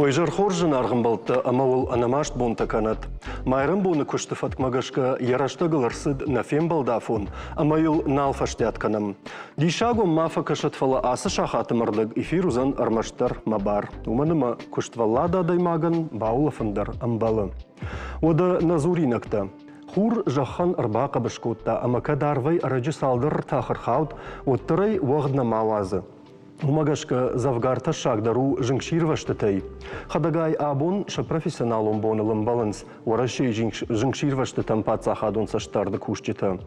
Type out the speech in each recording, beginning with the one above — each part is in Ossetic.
Уӕ изӕр хорз, зынаргъ ӕмбӕлттӕ ӕмӕ уыл ӕнӕмаст бонтӕ кӕнӕд. Майрӕмбоны куысты фӕткмӕ гӕсгӕ йӕ рӕстӕгыл ӕрцыд нӕ фембӕлд афон ӕмӕ йыл нал фӕстиат кӕнӕм. Диссаг уӕм ма фӕкӕсӕд, фӕлӕ ацы сахаты мӕрдӕг эфир уыдзӕн ӕрмӕстдӕр мӕ бар. Уымӕн ӕмӕ куыствӕллад адӕймагӕн баулӕфын дӕр ӕмбӕлы. Уӕдӕ нӕ дзуринӕгтӕ. Хур зӕххӕн ӕрбахъӕбыс кодта ӕмӕ кӕд арвӕй ӕрӕджы цалдӕр ртах ӕрхауд, уӕддӕр ӕй уӕгъд нӕма уадзы. Уымӕ гӕсгӕ дзӕвгар тӕссагдӕр у зынгсирвӕзтытӕй. Хӕдӕгай абон сӕ профессионалон боныл ӕмбӕлынц Уӕрӕсейы зынгсирвӕзтытӕм паддзахадон цӕстдарды кусджытӕ.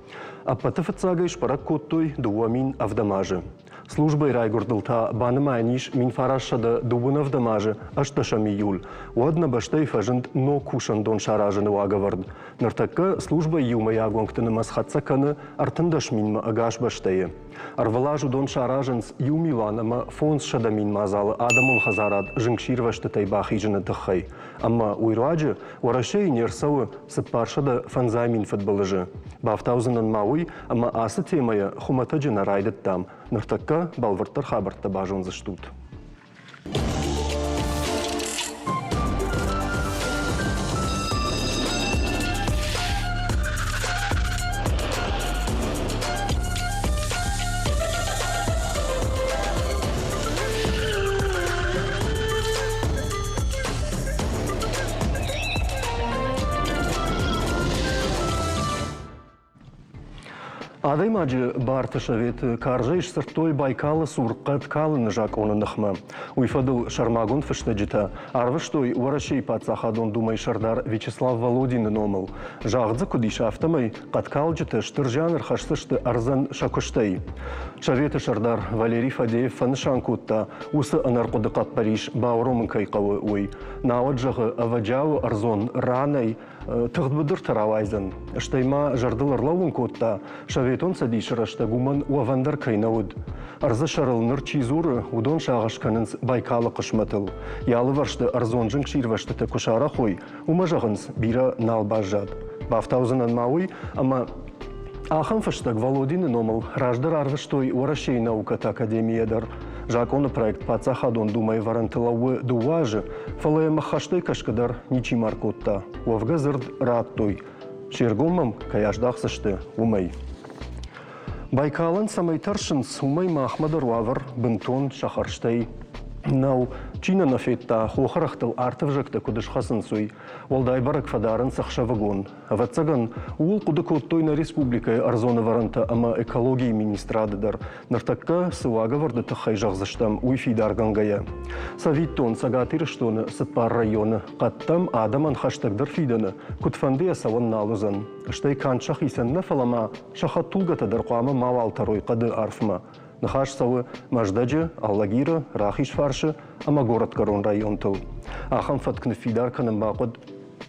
Ӕппӕты фыццагӕй сбӕрӕг кодтой 2007 азы. Службӕйы райгуырдыл та банымайӕн ис 1997 азы 18 июль. Уӕд нӕ бӕстӕйы фӕзынд ног кусӕндон саразыны уагӕвӕрд. Ныртӕккӕ службӕйы иумӕйаг уӕнгты нымӕц хӕццӕ кӕны 13 минмӕ ӕгас бӕстӕйы. Ӕрвылаз уыдон саразынц иу милуан ӕмӕ 500 мин мадзалы адӕмон хӕдзарад зынгсирвӕзтытӕй бахизыны тыххӕй. Ӕмӕ уый руаджы Уӕрӕсейы не рцӕуы 450 мин фыдбылызы. Бафтаудзынӕн ма уый, ӕмӕ ацы темӕйӕ хуымӕтӕджы нӕ райдыдтам. Ныртӕккӕ бӕлвырддӕр хабӕрттӕ базондзыстут. Адӕймаджы барты советы карзӕй сдзырдтой Байкалы цур хъӕд калыны закъоны ныхмӕ. Уый фӕдыл сӕрмагонд фыстӕджытӕ арвыстой Уӕрӕсейы Паддзахадон Думӕйы сӕрдар Вячеслав Володины номыл. Загъд дзы куыд ис, афтӕмӕй хъӕдкалджытӕ стыр зиан ӕрхӕсдзысты ӕрдзӕн сӕ куыстӕй. Советы сӕрдар Валерий Фадеев фӕнысан кодта, уыцы ӕнӕрхъуыды хъӕппӕрис бауромын кӕй хъӕуы, уый. Науӕд, зӕгъы, ӕвӕджиауы ӕрдзон ранӕй тыгъд быдыртӕ рауайдзӕн. Стӕй ма зӕрдыл ӕрлӕууын кодта, Советон Цӕдисы рӕстӕг уымӕн уӕвӕн дӕр кӕй нӕ уыд. Ӕрдзы сӕрыл ныр чи дзуры, уыдон сагъӕс кӕнынц Байкалы хъысмӕтыл. Йӕ алывӕрсты ӕрдзон зынгсирвӕзтытӕ куы сарӕх уой, уымӕ зӕгъынц, бирӕ нал баззад. Бафтаудзынӕн ма уый, ӕмӕ ахӕм фыстӕг Володины номыл раздӕр арвыстой Уӕрӕсейы наукӕты академийӕ дӕр. Закъоны проект Паддзахадон Думӕйы вӕрӕнты лӕууы дыууӕ азы, фӕлӕ йӕм ӕххӕстӕй кӕсгӕ дӕр ничи ма ркодта. Уӕвгӕ дзырд радтой, се ргом мӕм кӕй аздахдзысты, уымӕй. Байкалӕн цӕмӕй тӕрсынц, уымӕй махмӕ дӕр уавӕр бынтон сӕ хӕрзтӕй нӕу. Чи нӕ нӕ федта, хохы рӕгътыл арты ӕвзӕгтӕ куыд схӕцынц, уый. Уӕлдай бӕрӕг фӕдарынц ӕхсӕвыгон. Ӕвӕццӕгӕн, ууыл хъуыды кодтой нӕ республикӕйы ӕрдзон ӕвӕрӕнтӕ ӕмӕ экологийы министрады дӕр. Ныртӕккӕ цы уагӕвӕрды тыххӕй зӕгъдзыстӕм, уый фидаргӕнгӕйӕ. Цӕвиттон, Цӕгат Ирыстоны цыппар районы хъӕдтӕм адӕмӕн хӕстӕгдӕр фидӕны куыдфӕндыйӕ цӕуӕн нал уыдзӕн. Стӕй канд сӕхицӕн нӕ, фӕлӕ ма сӕ хӕдтулгӕтӕ дӕр хъуамӕ мауал тӕрой хъӕды арфмӕ. Ныхас цӕуы Мӕздӕджы, Алагиры, Рахизфарсы ӕмӕ горӕтгӕрон районтыл. Ахӕм фӕтк ныффидар кӕнын бахъуыд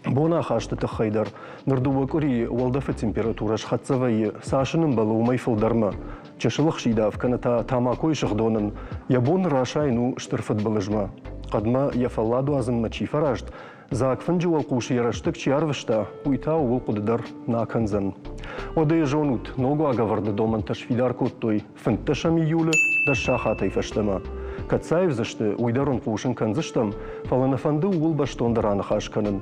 бонахасты тыххӕй дӕр. Ныр дыууӕ къуырийы уӕлдӕфы температурӕ схӕццӕ вӕййы, цас ын ӕмбӕлы, уымӕй фылдӕрмӕ. Чысыл ӕхсидав кӕнӕ та тамакойы сыгъдонӕн йӕ бон расайын у стыр фыдбылызмӕ. Хъӕдмӕ йӕ фӕллад уадзынмӕ чи фӕраст, Дзаг фынджы уӕлхъус йӕ рӕстӕг чи арвыста, уый та ууыл хъуыды дӕр нӕ акӕндзӕн. Уӕдӕ йӕ зонут, ног уагӕвӕрды домӕнтӕ сфидар кодтой 15 июлы дӕс сахатӕй фӕстӕмӕ. Кӕд сӕ аивдзысты, уый дӕр уын хъусын кӕндзыстӕм, фӕлӕ нӕ фӕнды ууыл бӕстондӕр аныхас кӕнын.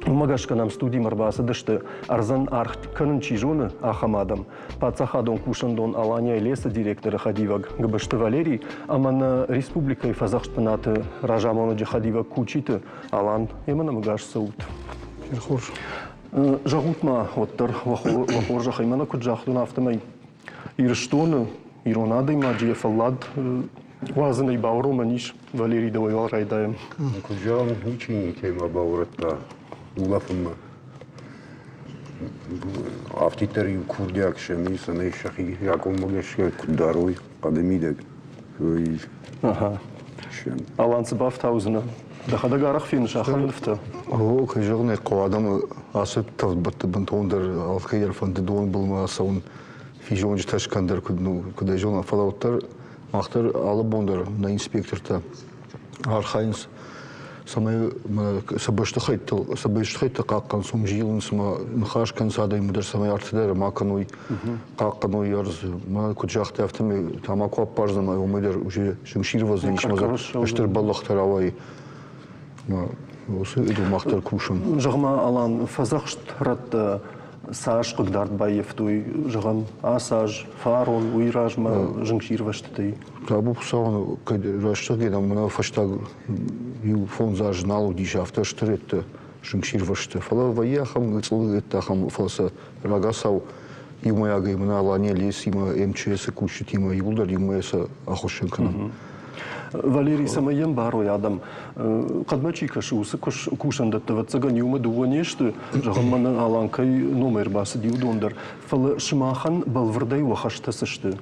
Уымӕ гӕсгӕ нӕм студимӕ ӕрбацыдысты, ӕрдзӕн аргъ кӕнын чи зоны, ахӕм адӕм. Паддзахадон кусӕндон Алания лесы директоры хӕдивӕг Гыбызты Валерий ӕмӕ нӕ республикӕйы фӕдзӕхст бынаты разамонӕджы хӕдивӕг Кучиты Алан, йемӕ нӕм ӕгас цӕут. Хорз. Зӕгъут-ма уӕддӕр, уӕ хорзӕхӕй, мӕнӕ куыд загътон, афтӕмӕй Ирыстоны ирон адӕймаджы йӕ фӕллад уадзынӕй бауромӕн ис. Валерий, дӕуӕй уал райдайӕм. Куыд зӕгъӕм, ничи никӕйма баурӕдта улӕфынмӕ. Афтиддӕр иу курдиаг сӕм и, цӕмӕй сӕхи закъонмӕ гӕсгӕ куыд дарой хъӕды мидӕг. Ага. Алан, цы бафтаудзынӕ? Дӕхӕдӕг арӕх феныс ахӕм нывтӕ? О, кӕй зӕгъын ӕй хъӕуы, адӕмы ацы тӕвдбӕтты бынтондӕр алкӕй дӕр фӕнды доны былмӕ ацӕуын, физонджытӕ скӕн дӕр куыд, ну, куыд ӕй зонӕм, фӕлӕ уӕддӕр мах дӕр алы бон дӕр нӕ инспектортӕ архайынц, цӕмӕй сӕ бӕстыхӕйттыл, сӕ бӕстыхӕйтты хъахъхъӕнынц, уым зилынц ӕмӕ ныхас кӕнынц адӕмы дӕр, цӕмӕй арты дӕр ма кӕной, хъахъхъӕной ӕрдз. Мӕ куыд загътай, афтӕмӕй тамако аппардзӕн ӕмӕ уымӕй дӕр уже зынгсирвӕзӕн ис, ӕмӕ стыр бӕллӕхтӕ рауайы. Уыцы мах дӕр кусӕм. Зӕгъ-ма, Алан, фӕдзӕхст рӕттӕ цас хъыгдард баййӕфтой, зӕгъӕм, ацы аз, фарон, уый размӕ зынгсирвӕзтытӕй? Табу Хуыцауӕн, кӕд рӕстӕгӕй нӕм мӕнӕ фӕстаг иу-фондз азы нал уыдис, афтӕ стыр ӕддӕ зынгсирвӕзты. Фӕлӕ вӕййы ахӕм гыцъыл ахӕм, фӕлӕ сӕ рагацау иумӕйагӕй мӕнӕ Алания лесимӕ, МЧС-ы кусджытимӕ иууылдӕр иумӕ сӕ ахуыссын кӕнӕм. Валерий, цӕмӕй йӕм барой адӕм, хъӕдмӕ чи кӕсы, уыцы кусӕндӕттӕ, ӕвӕццӕгӕн, иумӕ дыууӕ не сты, зӕгъӕм, мӕнӕ Алан кӕй номӕй ӕрбацыди, уыдон дӕр. Фӕлӕ сымахӕн бӕлвырдӕй уӕ хӕстӕ цы сты?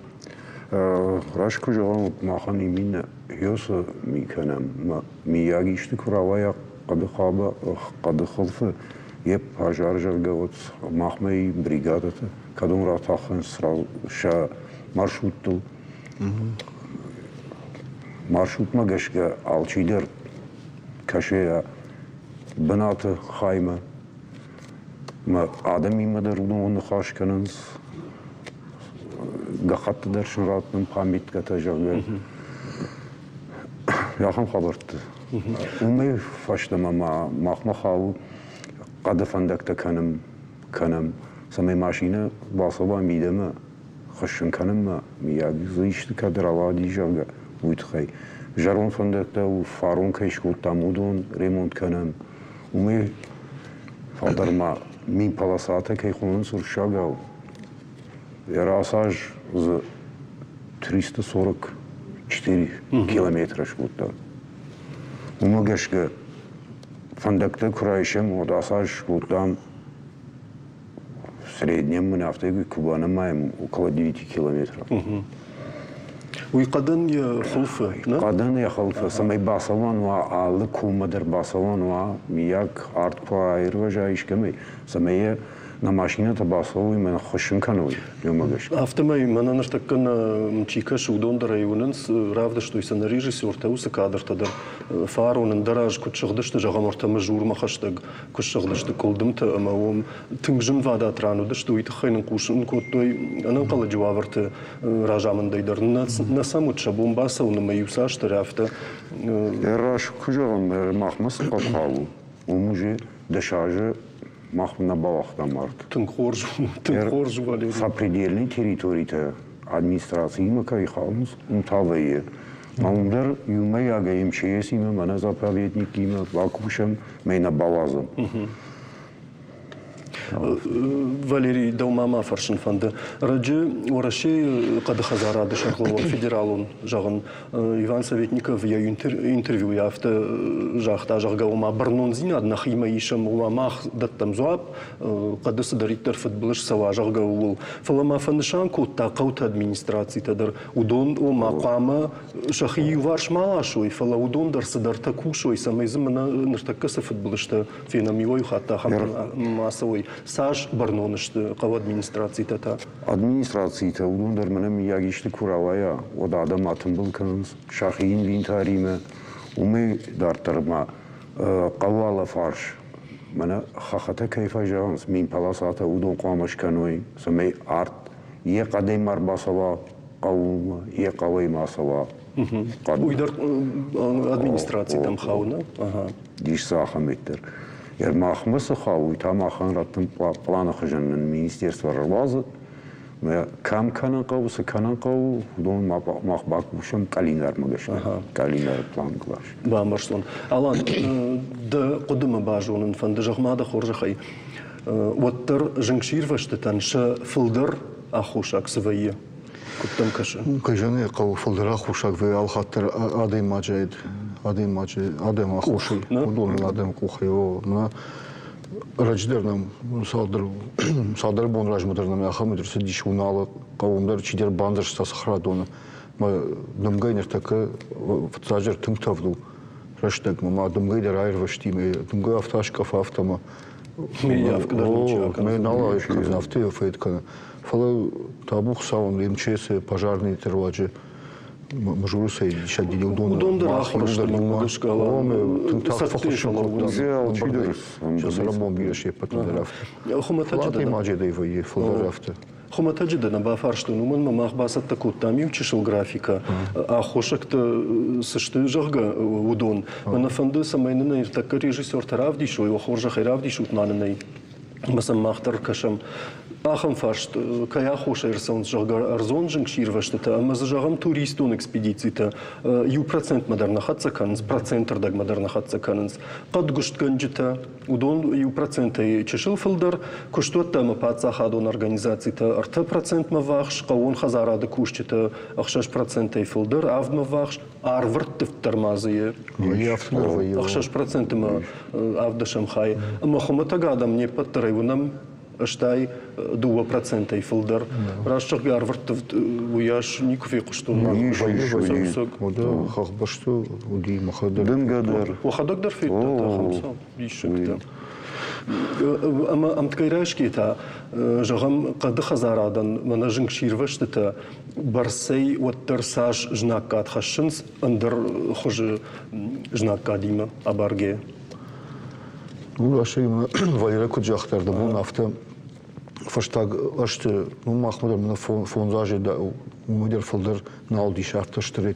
Раст куы зӕгъӕм, махӕн именно ёсы ми кӕнӕм. Миййаг исты куы рауайа хъӕды хъӕды хуылфы, йе пазар, зӕгъгӕ, уӕд махмӕ и бригадӕтӕ, кӕдон ратӕхынц сразу сӕ маршруттыл. Маршрутмӕ гӕсгӕ алчидӕр кӕсы йӕ бынаты хаймӕ. Мӕ адӕмимӕ дӕр уыдон ныхас кӕнынц, гӕххӕтты дӕр сын раттын памяткӕтӕ, зӕгъгӕ. Ахӕм хабӕртты. Уымӕй фӕстӕмӕ ма махмӕ хауы хъӕды фӕндӕгтӕ кӕнӕм, кӕнӕм, цӕмӕй машинӕ бацӕуа мидӕмӕ, хӕссын кӕнынмӕ, мыййаг дзы исты кӕд рауади, зӕгъгӕ, уый тыххӕй. Зӕронд фӕндӕгтӕ фарон кӕй скодтам, уыдон ремонт кӕнӕм. Уымӕй фалдӕр ма мин полосатӕ кӕй хонынц уырыссагау, йӕ рацаз дзы 344 километра скодта. Уымӕ гӕсгӕ фӕндӕгтӕ куы райсӕм, уӕд ацы аз скодтам в среднем мы афтӕ куы банымайӕм, около 9 километров. Уый хъӕдӕн йӕ хуылфы, нӕ? Хъӕдӕн йӕ хуылфы, цӕмӕй бацӕуӕн уа, алы коммӕ дӕр бацӕуӕн уа, миййаг арт куы аирвӕза искӕмӕй, цӕмӕй йӕ нӕ машинӕтӕ бацӕуой ӕмӕ ныххуыссын кӕной, уымӕ гӕсгӕ. Афтӕмӕй мӕнӕ ныртӕккӕ нӕ чи кӕсы, уыдон дӕр ӕй уынынц, равдыстой сӕ нӕ режиссертӕ уыцы кадртӕ дӕр. Фарон ӕндӕр аз куыд сыгъдысты, зӕгъӕм, ӕртӕ Мызурмӕ хӕстӕг куы ссыгъдысты къуылдымтӕ ӕмӕ уым тынг зынвадат ран уыдысты, уый тыххӕй нын хъусын кодтой ӕнӕнхъӕлӕджы уавӕрты разамындӕй дӕр. Нӕ сӕм уыд сӕ бон бацӕуын ӕмӕ иуцасдӕр афтӕ. Раст куы зӕгъӕм, махмӕ цы хъӕд хауы, уым уже 10 азы мах нӕ бауагътам арт. Тынг хорз у, тынг хорз у, Валерий. Сопредельные территоритӕ администрациимӕ кӕй хауынц, уым та вӕййы. Ма уым дӕр иумӕйагӕй МЧС-имӕ, мӕнӕ заповедникимӕ бакусӕм, мӕ нӕ бауадзӕм. Валерий, дӕумӕ ма фӕрсын фӕнды. Раджы Уӕрӕсейы хъӕды хӕдзарады сӕргълӕууӕг федералон, зӕгъын, Иван Советников йӕ интервьюйы афтӕ загъта, зӕгъгӕ, ома бӕрнондзинад нӕхимӕ исӕм, ома мах дӕттӕм дзуапп, хъӕды цыдӕриддӕр фыдбылыз цӕуа, зӕгъгӕ, ууыл. Фӕлӕ ма фӕнысан кодта хъӕуты администрацитӕ дӕр, уыдон ома хъуамӕ сӕхи иуварс ма ласой, фӕлӕ уыдон дӕр цыдӕртӕ кусой, цӕмӕй дзы мӕнӕ ныртӕккӕ цы фыдбылызтӕ фенӕм, иуӕй хатт ахӕмтӕ ма цӕуой. Цас бӕрнон сты хъӕуы администрацитӕ та? Администрацитӕ, уыдон дӕр мӕнӕ мыййаг исты куы рауайа, уӕд адӕм атымбыл кӕнынц сӕхи инвентаримӕ. Уымӕй дарддӕр ма хъӕуы алыфарс мӕнӕ хӕххытӕ кӕй фӕзӕгъынц, минполосатӕ, уыдон хъуамӕ скӕной, цӕмӕй арт йе хъӕдӕй ма рбацӕуа хъӕумӕ, йе хъӕуӕй ма цӕуа. Уый дӕр администрацитӕм хауы, нӕ? Ис дзы ахӕм дӕр. Махмӕ цы хауы, уый та махӕн раттын пъланы хуызӕн нын министерство ӕруадзы. Кӕм кӕнын хъӕуы, цы кӕнын хъӕуы, уыдон мах бакусӕм къӕлинармӕ гӕсгӕ, къӕлинары план кълас. Бамбӕрстон. Алан, дӕ хъуыдымӕ базонын фӕнды, зӕгъ-ма дӕ хорзӕхӕй, уӕддӕр зынгсирвӕзтытӕн сӕ фылдӕр аххосаг цы вӕййы? Куыд дӕм кӕсы? Кӕй зӕгъын ӕй хъӕуы, фылдӕр аххосаг вӕййы алхатт дӕр адӕймаджы адӕймаджы адӕмы аххосӕй, уыдоныл адӕмы къухӕй. О, мӕнӕ ӕрӕджы дӕр нӕм цалдӕр цалдӕр бон размӕ дӕр нӕм ахӕм ӕрцыдис Уыналы хъӕуы дӕр чидӕр бандзӕрста цӕхӕрадоны. Мӕ дымгӕ ныртӕккӕ фыццаджы тынг тӕвд у рӕстӕгмӕ, ма дымгӕ дӕр аирвӕзти, мӕ дымгӕ афтӕ аскъӕфы, афтӕ ӕмӕ мӕ нал аирвӕзын, афтӕ фӕд кӕны. Фӕлӕ табу Хуыцауӕн МЧС-ы пожарныйты руаджы Мызуры сӕ диссаджы уыдон Уыдон дӕр ахуыр сты мӕнмӕ гӕсгӕ. Тынг тагъд фӕхуыссын кодта. Сӕ цӕрӕнбон бирӕ се ппӕтӕн дӕр афтӕ. Хуымӕтӕджы адӕймаджы вӕййы фылдӕр афтӕ. Хуымӕтӕджы дӕ нӕ бафарстон, уымӕн ӕмӕ мах бацӕттӕ кодтам иу чысыл графикӕ, аххосӕгтӕ цы сты, зӕгъгӕ, уыдон. Мӕ нӕ фӕнды, цӕмӕй нын ӕй ныртӕккӕ режиссертӕ равдисой, уӕ хорзӕхӕй равдисут ма нын ӕй. Ӕмӕ сӕм мах дӕр кӕсӕм. Ахӕм фарст, кӕй аххосӕй ӕрцӕуынц, зӕгъгӕ, ӕрдзон зынгсирвӕзтытӕ ӕмӕ дзы, зӕгъӕм, туристон экспедицитӕ 1%-мӕ дӕр нӕ хӕццӕ кӕнынц, процентырдӕгмӕ дӕр нӕ хӕццӕ кӕнынц. Хъӕдгуыстгӕнджытӕ, уыдон 1%-ӕй чысыл фылдӕр, куыстуӕттӕ ӕмӕ паддзахадон организацитӕ 3%-мӕ ввахс, хъӕууон хӕдзарады кусджытӕ 6%-ӕй фылдӕр, авдмӕ ввахс, арвырттывд дӕр ма дзы 6% ӕмӕ ӕвдӕсӕм хай. Ӕмӕ хуымӕтӕг адӕм не ппӕт дӕр ӕй уынӕм, стай 2%-ӕй фылдӕр. Раст зӕгъгӕ, арвырттывд уыйас никуы фехъуыстон. Хӕхбӕсты уыди мӕхӕдӕг. Дымгӕ дӕр. Уӕхӕдӕг дӕр федтат ахӕм цау? Диссӕгтӕ. Ӕмӕ ӕмткӕй райсгӕ та, зӕгъӕм, хъӕды хӕдзарадӕн мӕнӕ зынгсирвӕзтытӕ бӕрцӕй уӕддӕр цас знаггад хӕссынц ӕндӕр хуызы знаггадимӕ абаргӕйӕ? Ну, расӕй Валерӕ куыд загъта, ӕрдӕбон афтӕ фӕстаг ӕзты, ну, махмӕ дӕр мӕнӕ фондз азы уымӕй дӕр фылдӕр нал уыдис афтӕ стыр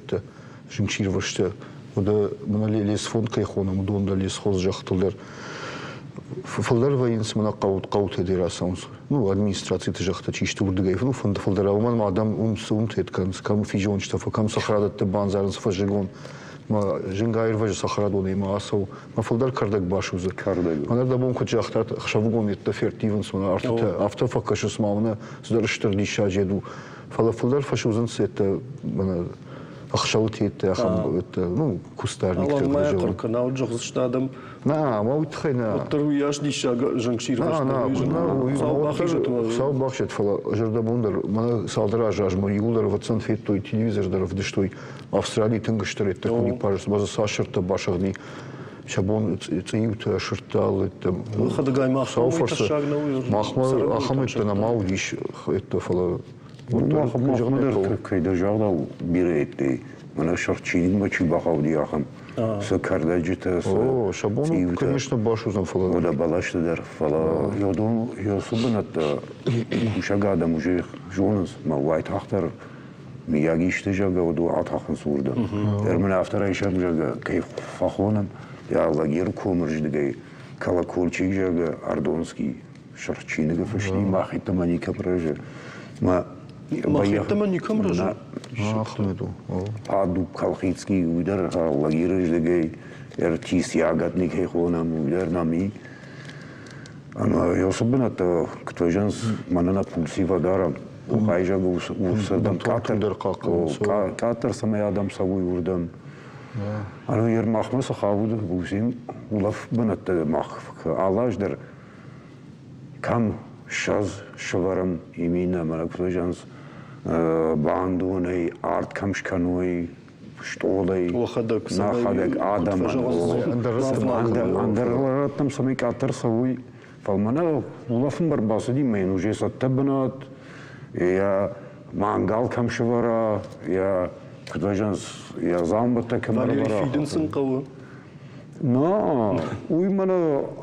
зынгсирвӕзты. Уӕдӕ мӕнӕ лесфонд кӕй хонӕм, уыдон дӕр лесхоз зӕххытыл дӕр фылдӕр вӕййынц мӕнӕ хъӕутӕ дӕр ацӕуынц. Ну, администрациты зӕххытӕ чи сты, уырдыгӕй ну, фылдӕр, уымӕн ӕмӕ адӕм уым цы уым тет кӕнынц, кӕм физонджытӕ, кӕм цӕхӕрадӕтты бандзарынц фӕззыгон. Мӕ зынг аирвӕзы цӕхӕрадонӕй ма ацӕуы, мӕ фылдӕр кӕрдӕг басудзы. Кӕрдӕг. Мӕнӕ дӕ бон куыд загътат, ӕхсӕвыгон йедтӕ ферттивынц мӕнӕ артытӕ, афтӕ фӕкӕсынц ма мӕнӕ цыдӕр стыр диссаджы у. Фӕлӕ фылдӕр фӕсудзынц йедтӕ мӕнӕ ӕхсӕвы тедтӕ, ахӕм ну, кустарниктӕ. Алан ма хъуыр кӕна, уыд зӕгъдзысты адӕм. Нӕ, ӕмӕ уый тыххӕй нӕ. Уӕддӕр уыйас диссаг зынгсирвӕзт. Нӕ, нӕ, Хуыцау бахизӕд, фӕлӕ зӕрдӕбон дӕр мӕнӕ цалдӕр азы размӕ иууылдӕр ӕвӕццӕн федтой, телевизор дӕр ӕвдыстой, Австралийы тынг стыр ӕддӕ куы ниппарынц, ӕмӕ дзы цас сырдтӕ басыгъди, сӕ бон цъиутӕ, сырдтӕ, алыдтӕ. Хӕдӕгай махмӕ уый тӕссаг нӕу. Махмӕ ахӕм ӕддӕ нӕма уыдис ӕддӕ, фӕлӕ Махмӕ дӕр кӕйдӕр загъдау бирӕ ӕддӕй, мӕнӕ сырх чиныгмӕ чи бахауди, ахӕм сӕ кӕрдӕджытӕ, сӕ сӕ бон, конечно, басудзын, фӕлӕ Уӕдӕ бӕлӕсты дӕр, фӕлӕ уыдон уыцы бынӕттӕ кусӕг адӕм уже зонынц, мӕ уайтагъддӕр мыййаг исты, зӕгъгӕ, уыдон атӕхынц уырдӕм. Дӕр мын афтӕ райсӕм, зӕгъгӕ, кӕй фӕхонӕм, йӕ лагеры комырздыгӕй колокольчик, зӕгъгӕ, Ардонский сырх чиныгы фысти, махиттӕмӕ никӕм рӕзы. Мӕ Махиттӕмӕ никӕм рӕзы? Ахмед у. Падуб Колхицкий, уый дӕр лагеры здыгӕй, ӕртис ягодник кӕй хонӕм, уый дӕр нӕм и. Ӕмӕ уыцы бынӕттӕ куыд зӕгъынц, мӕнӕ нӕ пульси фӕдарӕм. Къухайзаг урсырдӕм къаддӕр цӕмӕй адӕм цӕуой, уырдӕм. Ӕмӕ йе махмӕ цы хауд, усим улӕф бынӕттӕ мах алы аз дӕр кӕм 20 сӕвӕрӕм иминӕ, мӕнӕ куыд зӕгъынц, бандонӕй арт кӕм скӕной, стъолӕй, нӕхӕдӕг адӕмӕн, ӕндӕр рӕттӕм цӕмӕй къаддӕр цӕуой. Фал мӕнӕ улӕфын ӕрбацыди мӕ йын уже цӕттӕ бынат, йӕ мангал кӕм сӕвӕра, йӕ куыд зӕгъынц, йӕ дзаумӕттӕ кӕм ӕрӕвӕра. Валерий, фидын сын хъӕуы? Нӕ, уый мӕнӕ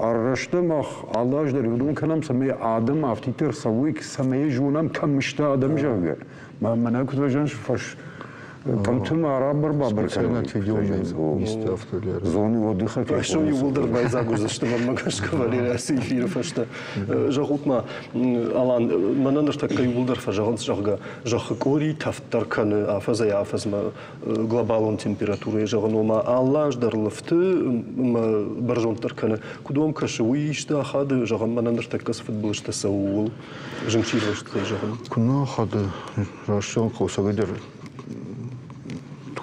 ӕррӕстӕ мах алы аз дӕр уыдон кӕнӕм, цӕмӕй адӕм афтиддӕр цӕуой, цӕмӕй зонӕм, кӕм сты адӕм, зӕгъгӕ. Мӕнӕ куыд зӕгъынц, фӕс Къуымты ма рабар-бабар кӕнын. Зоны отдыха. Райсом иууылдӕр байдзаг уыдзысты мӕнмӕ гӕсгӕ, Валерий, ацы эфиры фӕстӕ. Зӕгъут-ма, Алан, мӕнӕ ныртӕккӕ иууылдӕр фӕзӕгъынц, зӕгъгӕ, зӕххы къори тӕвддӕр кӕны афӕдзӕй-афӕдзмӕ глобалон температурӕйы, зӕгъын, ома алы аз дӕр лыфты ӕмӕ бӕрзонддӕр кӕны. Куыд уӕм кӕсы, уый исты ахады, зӕгъӕм, мӕнӕ ныртӕккӕ цы фыдбылызтӕ цӕуы, ууыл? Зынгсирвӕзтытӕй зӕгъын. Куы нӕ ахады, раст зӕгъын хъӕуы, цӕгӕйдӕр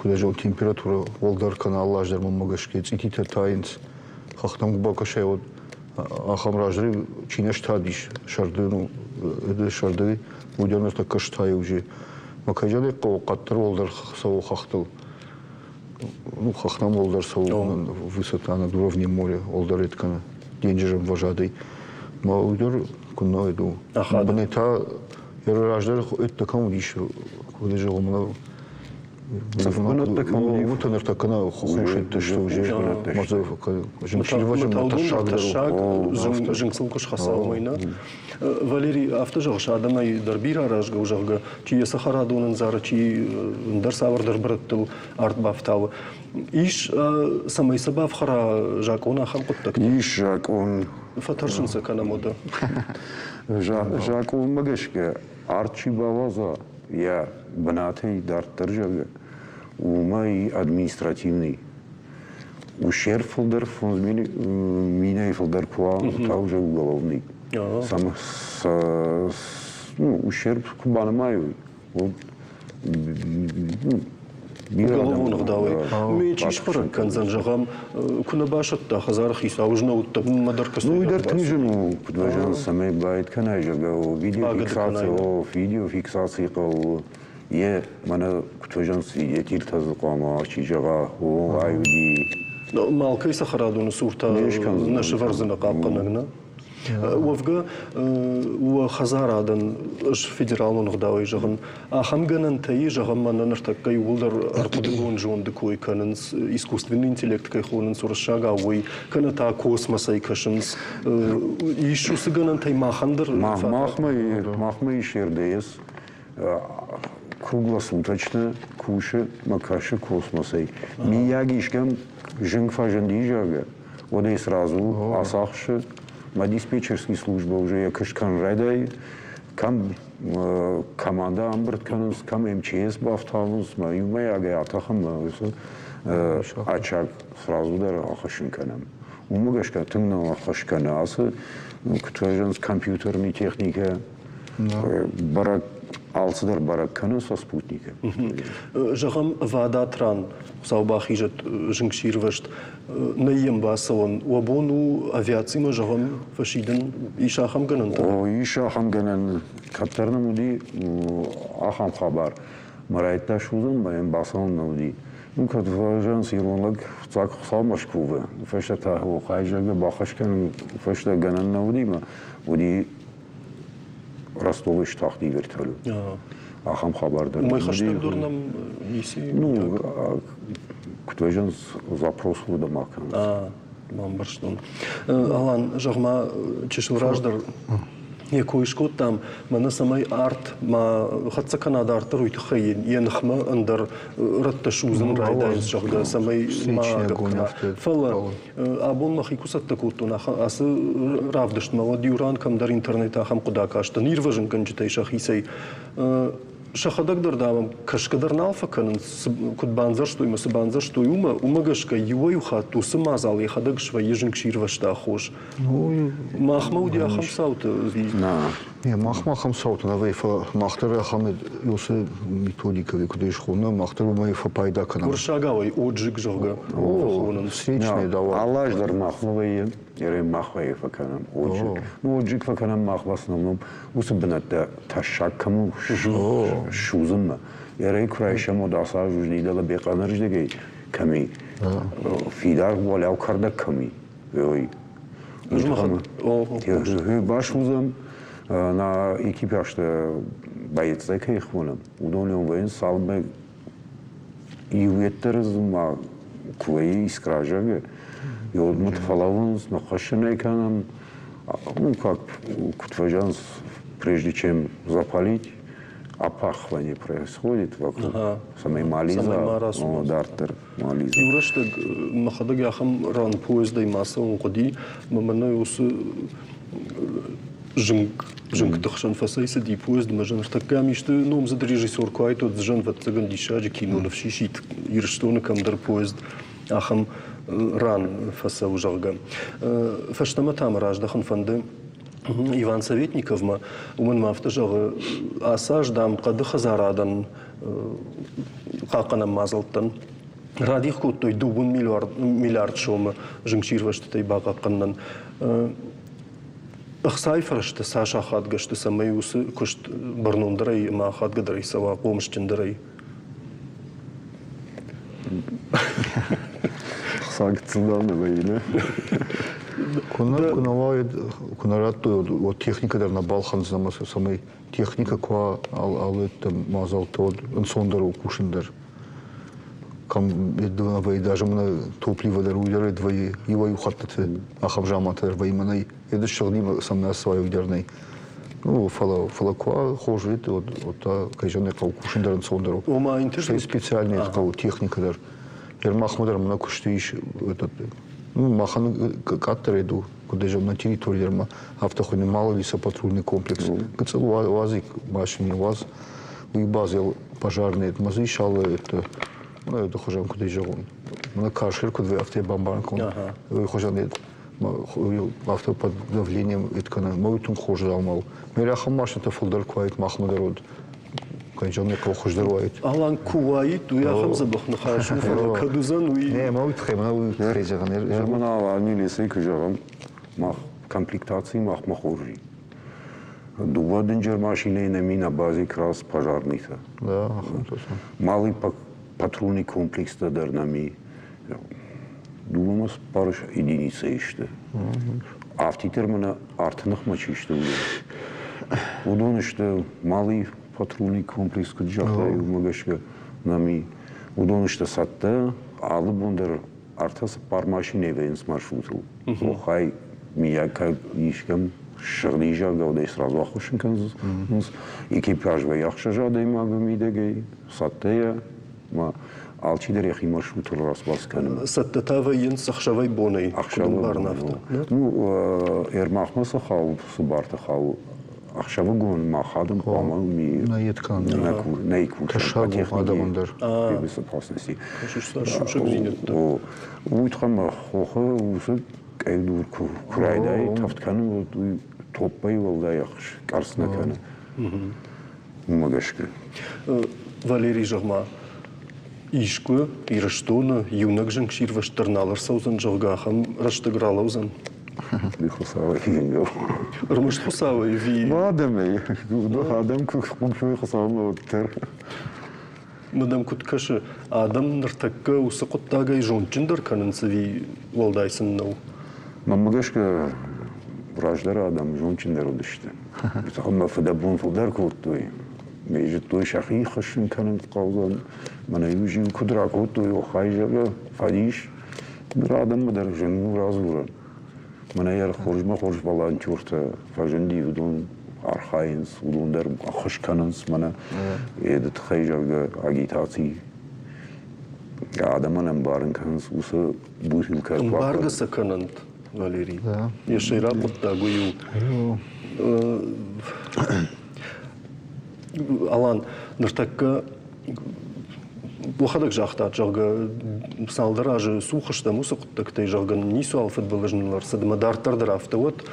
куыд температурӕ уӕлдӕр кӕны алы аз дӕр мӕнмӕ гӕсгӕ цъититӕ тайынц. Хӕхтӕм куы бакӕсай, уӕд ахӕм раздӕр чи не стадис сӕрды, ну, сӕрды, уыдон ныртӕккӕ стайы уже. Мӕ кӕй зӕгъын хъӕуы, къаддӕр уӕлдӕр цӕуы хӕхтыл. Ну, хӕхтӕм уӕлдӕр цӕуы высота над уровнем моря, уӕлдӕр ед кӕны денджызы ӕмвӕзадӕй. Мӕ уый дӕр куыннӕ ед у. Бынӕй та раздӕр ӕддӕ кӕм уыдис, куыд зӕгъон, Цъыфбынӕттӕ кӕм уыди? Уымыты ныртӕккӕ нӕ хуситты сты уже. Зынгсирвӕзын тӕссаг тӕссаг зынг сыл куы схӕца, уымӕй нӕ. Валерий, афтӕ зӕгъыс, адӕмӕй дӕр бирӕ аразгӕ у, зӕгъгӕ, чи йӕ цӕхӕрадон ӕндзары, чи ӕндӕр цавӕрдӕр бырӕттыл арт бафтауы. Ис, цӕмӕй сӕ бафхӕра закъон ахӕм хъуыддӕгтӕ? Ис закъон. Фӕтӕрсын сӕ кӕнӕм уӕдӕ. Закъонмӕ гӕсгӕ арт чи бауадза, йӕ бынатӕй дарддӕр, зӕгъгӕ, уымӕй административный ущерб фылдӕр 5 минӕй фылдӕр куы уа, та уже уголовный. Ну, ущерб куы банымайой, уӕд уголовон ӕгъдауӕй. Ме чи сбӕрӕг кӕндзӕн, зӕгъӕм, куы нӕ басӕтта хӕдзары хицау, ӕз нӕ уыдтӕн, уымӕ дӕр кӕцӕй. Ну, уый дӕр тынг зын у, куыд зӕгъын, цӕмӕй байд кӕнай, зӕгъгӕ, видеофиксаци, о, видеофиксаци хъӕуы. Йе, мӕнӕ куыд фӕзӕгъынц, свидетельтӕ дзы хъуамӕ чи зӕгъа, о, ай уыди. Малкӕй цӕхӕрадоны цур та нӕ сӕвӕрдзынӕ хъахъхъӕнӕг, нӕ? Уӕвгӕ, уӕ хӕдзарадӕн ӕз федералон ӕгъдауӕй зӕгъын, ахӕм гӕнӕнтӕ и, зӕгъӕм, мӕнӕ ныртӕккӕ иууылдӕр ӕрхъуыдыгонд зонды кой кӕнынц, искусственный интеллект кӕй хонынц уырыссагау, уый, кӕнӕ та космосӕй кӕсынц. Ис уыцы гӕнӕнтӕй махӕн дӕр? Махмӕ ис РДС, круглосуточно кусы мӕ кӕсы космосӕй. Миййаг искӕм зынг фӕзынди, зӕгъгӕ, уӕд ӕй сразу ацахсы. Мӕ диспетчерский службӕ уже йӕ куыст кӕнын райдайы. Кӕм командӕ ӕмбырд кӕнынц, кӕм МЧС бафтауынц, мӕ иумӕйагӕй атӕхӕм мӕ уыцы ачаг сразу дӕр ахӕссын кӕнӕм. Уымӕ гӕсгӕ тынг нӕ ӕххуыс кӕны ацы, куыд фӕзӕгъынц, компьютерный техникӕ, бӕрӕг алцыдӕр бӕрӕг кӕнын со спутникы. Зӕгъӕм, вадат ран, Хуыцау бахизӕд, зынгсирвӕзт, нӕй йӕм бацӕуӕн. Уӕ бон у авиацимӕ, зӕгъӕм, фӕсидын? Ис ахӕм гӕнӕнтӕ? О, ис ахӕм гӕнӕн. Кӕддӕр нын уыди ахӕм хабар. Мӕ райдта судзын, мӕ йӕм бацӕуӕн нӕ уыди. Ну, кӕд фӕзӕгъынц, ирон лӕг фыццаг Хуыцаумӕ скувы, фӕстӕ та охай, зӕгъгӕ, бахӕс кӕнын фӕстӕ гӕнӕн нӕ уыди, мӕ уыди Ростовы стахти вертолет. Ахӕм хабар дӕр. Уымӕй хӕстӕгдӕр нӕм ницы. Ну, куыд вӕзынц, запрос уырдӕм акӕнынц. Бамбӕрстон. Алан, зӕгъ-ма, чысыл раздӕр йӕ кой скодтам, мӕнӕ цӕмӕй арт ма хӕццӕ кӕна дарддӕр, уый тыххӕй йӕ ныхмӕ ӕндӕр рӕттӕ судзын райдайынц, зӕгъгӕ, цӕмӕй ма гӕпп кӕна. Фӕлӕ абон мӕхи куы цӕттӕ кодтон ацы равдыстмӕ, уӕд иу ран кӕмдӕр интернеты ахӕм хъуыды акастӕн, ирвӕзынгӕнджытӕй сӕхицӕй сӕхӕдӕг дӕр, дам, кӕсгӕ дӕр нал фӕкӕнынц, куыд бандзӕрстой ӕмӕ цы бандзӕрстой, уымӕ. Уымӕ гӕсгӕ иуӕй-иу хатт уыцы мадзал йӕхӕдӕг свӕййы зынгсирвӕзты аххос. Махмӕ уыди ахӕм цаутӕ? Не, махмӕ ахӕм цаутӕ нӕ вӕййы, фӕлӕ мах дӕр ахӕм уыцы методикӕ куыд ис хонӕм, мах дӕр уымӕй фӕпайда кӕнӕм. Уырыссагау ӕй отжиг, зӕгъгӕ, фӕхонынц. Встречный давай. Алы аз дӕр махмӕ вӕййы, ерӕй мах вӕййы фӕкӕнӕм отжиг. Ну, отжиг фӕкӕнӕм мах в основном уыцы бынӕттӕ тӕссаг кӕм у судзынмӕ. Ерӕй куы райсӕм, уӕд ацы аз уызни дӕлӕ Бехъанырздӕгӕй кӕм и, фидар уӕлиау кӕрдӕг кӕм и, ой. Басудзӕм, нӕ экипажтӕ боецтӕ кӕй хонӕм, уыдон вӕййынц, цалынмӕ иу йеддӕр ма куы вӕййы искра, зӕгъгӕ, уӕдмӕ фӕлӕууынц, ныххӕссын ӕй кӕнӕм. Ну, как, куыд фӕзӕгъынц, прежде чем запалить, опахивание происходит вокруг, цӕмӕй ма лидза, дарддӕр ма лидза. Иу рӕстӕг мӕхӕдӕг ахӕм ран поездӕй ма цӕуын хъуыди, ӕмӕ мӕнӕ уыцы зынг зынгты хсӕн фӕцӕйцыди поезд ӕмӕ ныртӕккӕ ам исты номдзыд режиссер куы уаид, уӕд ӕвӕццӕгӕн диссаджы киноныв сисид Ирыстоны кӕмдӕр поезд ахӕм ран фӕцӕуы, зӕгъгӕ. Фӕстӕмӕ та мӕ раздӕхын фӕнды Иван Советниковмӕ, уымӕн ма афтӕ зӕгъы, ацы аз, дам, хъӕды хӕдзарадӕн хъахъхъӕнӕн мадзӕлттӕн радих кодтой дыууын миллиард сомы зынгсирвӕзтытӕй бахъахъхъӕнынӕн. Ӕхцайы фӕрӕзтӕ цас ахадгӕ сты, цӕмӕй уыцы куыст бӕрнондӕрӕй ӕмӕ ахадгӕдӕрӕй цӕуа, хъомысджындӕрӕй? Хца гыццыл дӕр нӕ вӕййы, нӕ? Куы нӕ уаид, куы нӕ радтой, уӕд техникӕ дӕр нӕ балхӕндзӕн ӕмӕ цӕмӕй техникӕ куы уа алы мадзӕлттӕ, уӕд ӕнцондӕр у кусын дӕр. Кӕм вӕййы, даже мӕнӕ топливо дӕр уый дӕр вӕййы, иуӕй-иу хӕттыты ахӕм замантӕ дӕр вӕййы мӕнӕй, йӕ сыгъдимӕ сӕм нӕ цӕуа, уый дӕр нӕй. Ну, фӕлӕ куы уа хорз уыд, уӕд та, кӕй зӕгъын ӕй хъӕуы, кусын дӕр ӕнцондӕр у. Ома интернет? Стӕй специальный хъӕуы техникӕ дӕр. Ермахмӕ дӕр мӕнӕ куысты ис, ну, махӕн къаддӕр ӕд у, куыд зӕгъын, на территории дӕр ма афтӕ хуыйны малый лесопатрульный комплекс. Гыццыл уадзик машине уадз, уый базел пожарный, ма дзы ис алы это, это хуызӕн куыд зӕгъон. Мӕнӕ каршер куыд вӕййы, афтӕ бамбарын кӕнон. Уый хуызӕн афтӕ под давлением это кӕны. Мӕ уый тынг хорз дзаума у. Мӕ ахӕм машинӕтӕ фылдӕр куы уаид, махмӕ дӕр уыд. Кӕй хъӕуы хуыздӕр уаид. Алан, куы уаид, уый ахӕм дзӕбӕх ныхас у, фӕлӕ кӕд уыдзӕн, уый... Не, мӕ уый тыххӕй, мӕ уый тыххӕй зӕгъын. Мӕн Алани лесӕй куы зӕгъӕм, мах комплектаци махмӕ хорз и. Дыууӕ дынджыр машинӕйы нӕм и на базе крас пожарныйтӕ. Да, ахӕм точно. Малый патрульный комплекстӕ дӕр нӕм и. Дыууӕмӕ цыппар единицӕйы сты. Афтиддӕр мӕнӕ арты ныхмӕ чи сты, уыдон. Уыдон сты малый патрульный комплекс, куыд загътай, уымӕ гӕсгӕ нӕм и. Уыдон сты цӕттӕ, алы бон дӕр ӕртӕ-цыппар машинӕйы вӕййынц маршрутыл. Охай, миййаг кӕд искӕм сыгъди, зӕгъгӕ, уӕд ӕй сразу ахуыссын кӕндзынц. Экипаж вӕййы ӕхсӕз адӕймагы мидӕгӕй, цӕттӕйӕ. Ма алчидӕр йӕхи маршрутыл рацбац кӕны. Цӕттӕ та вӕййынц ӕхсӕвӕй-бонӕй, куыд ӕмбарын афтӕ? Ну, Ермахмӕ цы хауы, цы барты хауы, ӕхсӕвыгон мах адӕм хъуамӕ нӕ кусӕм по адӕмӕн дӕр. Безопасности. Уый тыххӕй мӕ хохы уыцы къӕйдур куы райдайы тӕвд кӕнын, уый топпӕй уӕлдай къӕрц нӕ кӕны. Уымӕ гӕсгӕ. Валерий, зӕгъ-ма, искуы Ирыстоны иунӕг зынгсирвӕзт дӕр нал ӕрцӕудзӕн, зӕгъгӕ, ахӕм рӕстӕг ралӕудзӕн? Хуыцауӕй зынгӕ. Ӕрмӕст Хуыцауӕй ӕви? Адӕмӕй. Адӕм куы хъусой Хуыцаумӕ, уӕддӕр. Мӕ дӕм куыд кӕсы, адӕм ныртӕккӕ уыцы хъуыддагӕй зондджындӕр кӕнынц ӕви уӕлдай сын нӕу? Мӕнмӕ гӕсгӕ, раздӕр адӕм зондджындӕр уыдысты. Ӕмӕ фыдӕбон фылдӕр кодтой. Зыдтой сӕхи хӕссын кӕнын хъӕудзӕн. Мӕнӕ иу зиу куыд ракодтой, оххай, зӕгъгӕ, фӕдис. Ныр адӕммӕ дӕр зын у радзурӕн. Мӕнӕ йӕ хорзмӕ хорз волонтертӕ фӕзынди, уыдон архайынц, уыдон дӕр ӕххуыс кӕнынц мӕнӕ еды тыххӕй, зӕгъгӕ, агитаци адӕмӕн ӕмбарын кӕнынц уыцы бутылкӕ. Ӕмбаргӕ сӕ кӕнӕнт, Валерий. Йӕ сӕйраг хъуыддаг уый у. Алан, ныртӕккӕ уӕхӕдӕг загътат, зӕгъгӕ, цалдӕр азы цух стӕм уыцы хъуыддӕгтӕй, зӕгъгӕ, ницуал фыдбылыз ныл ӕрцыд ӕмӕ дарддӕр дӕр афтӕ уӕд.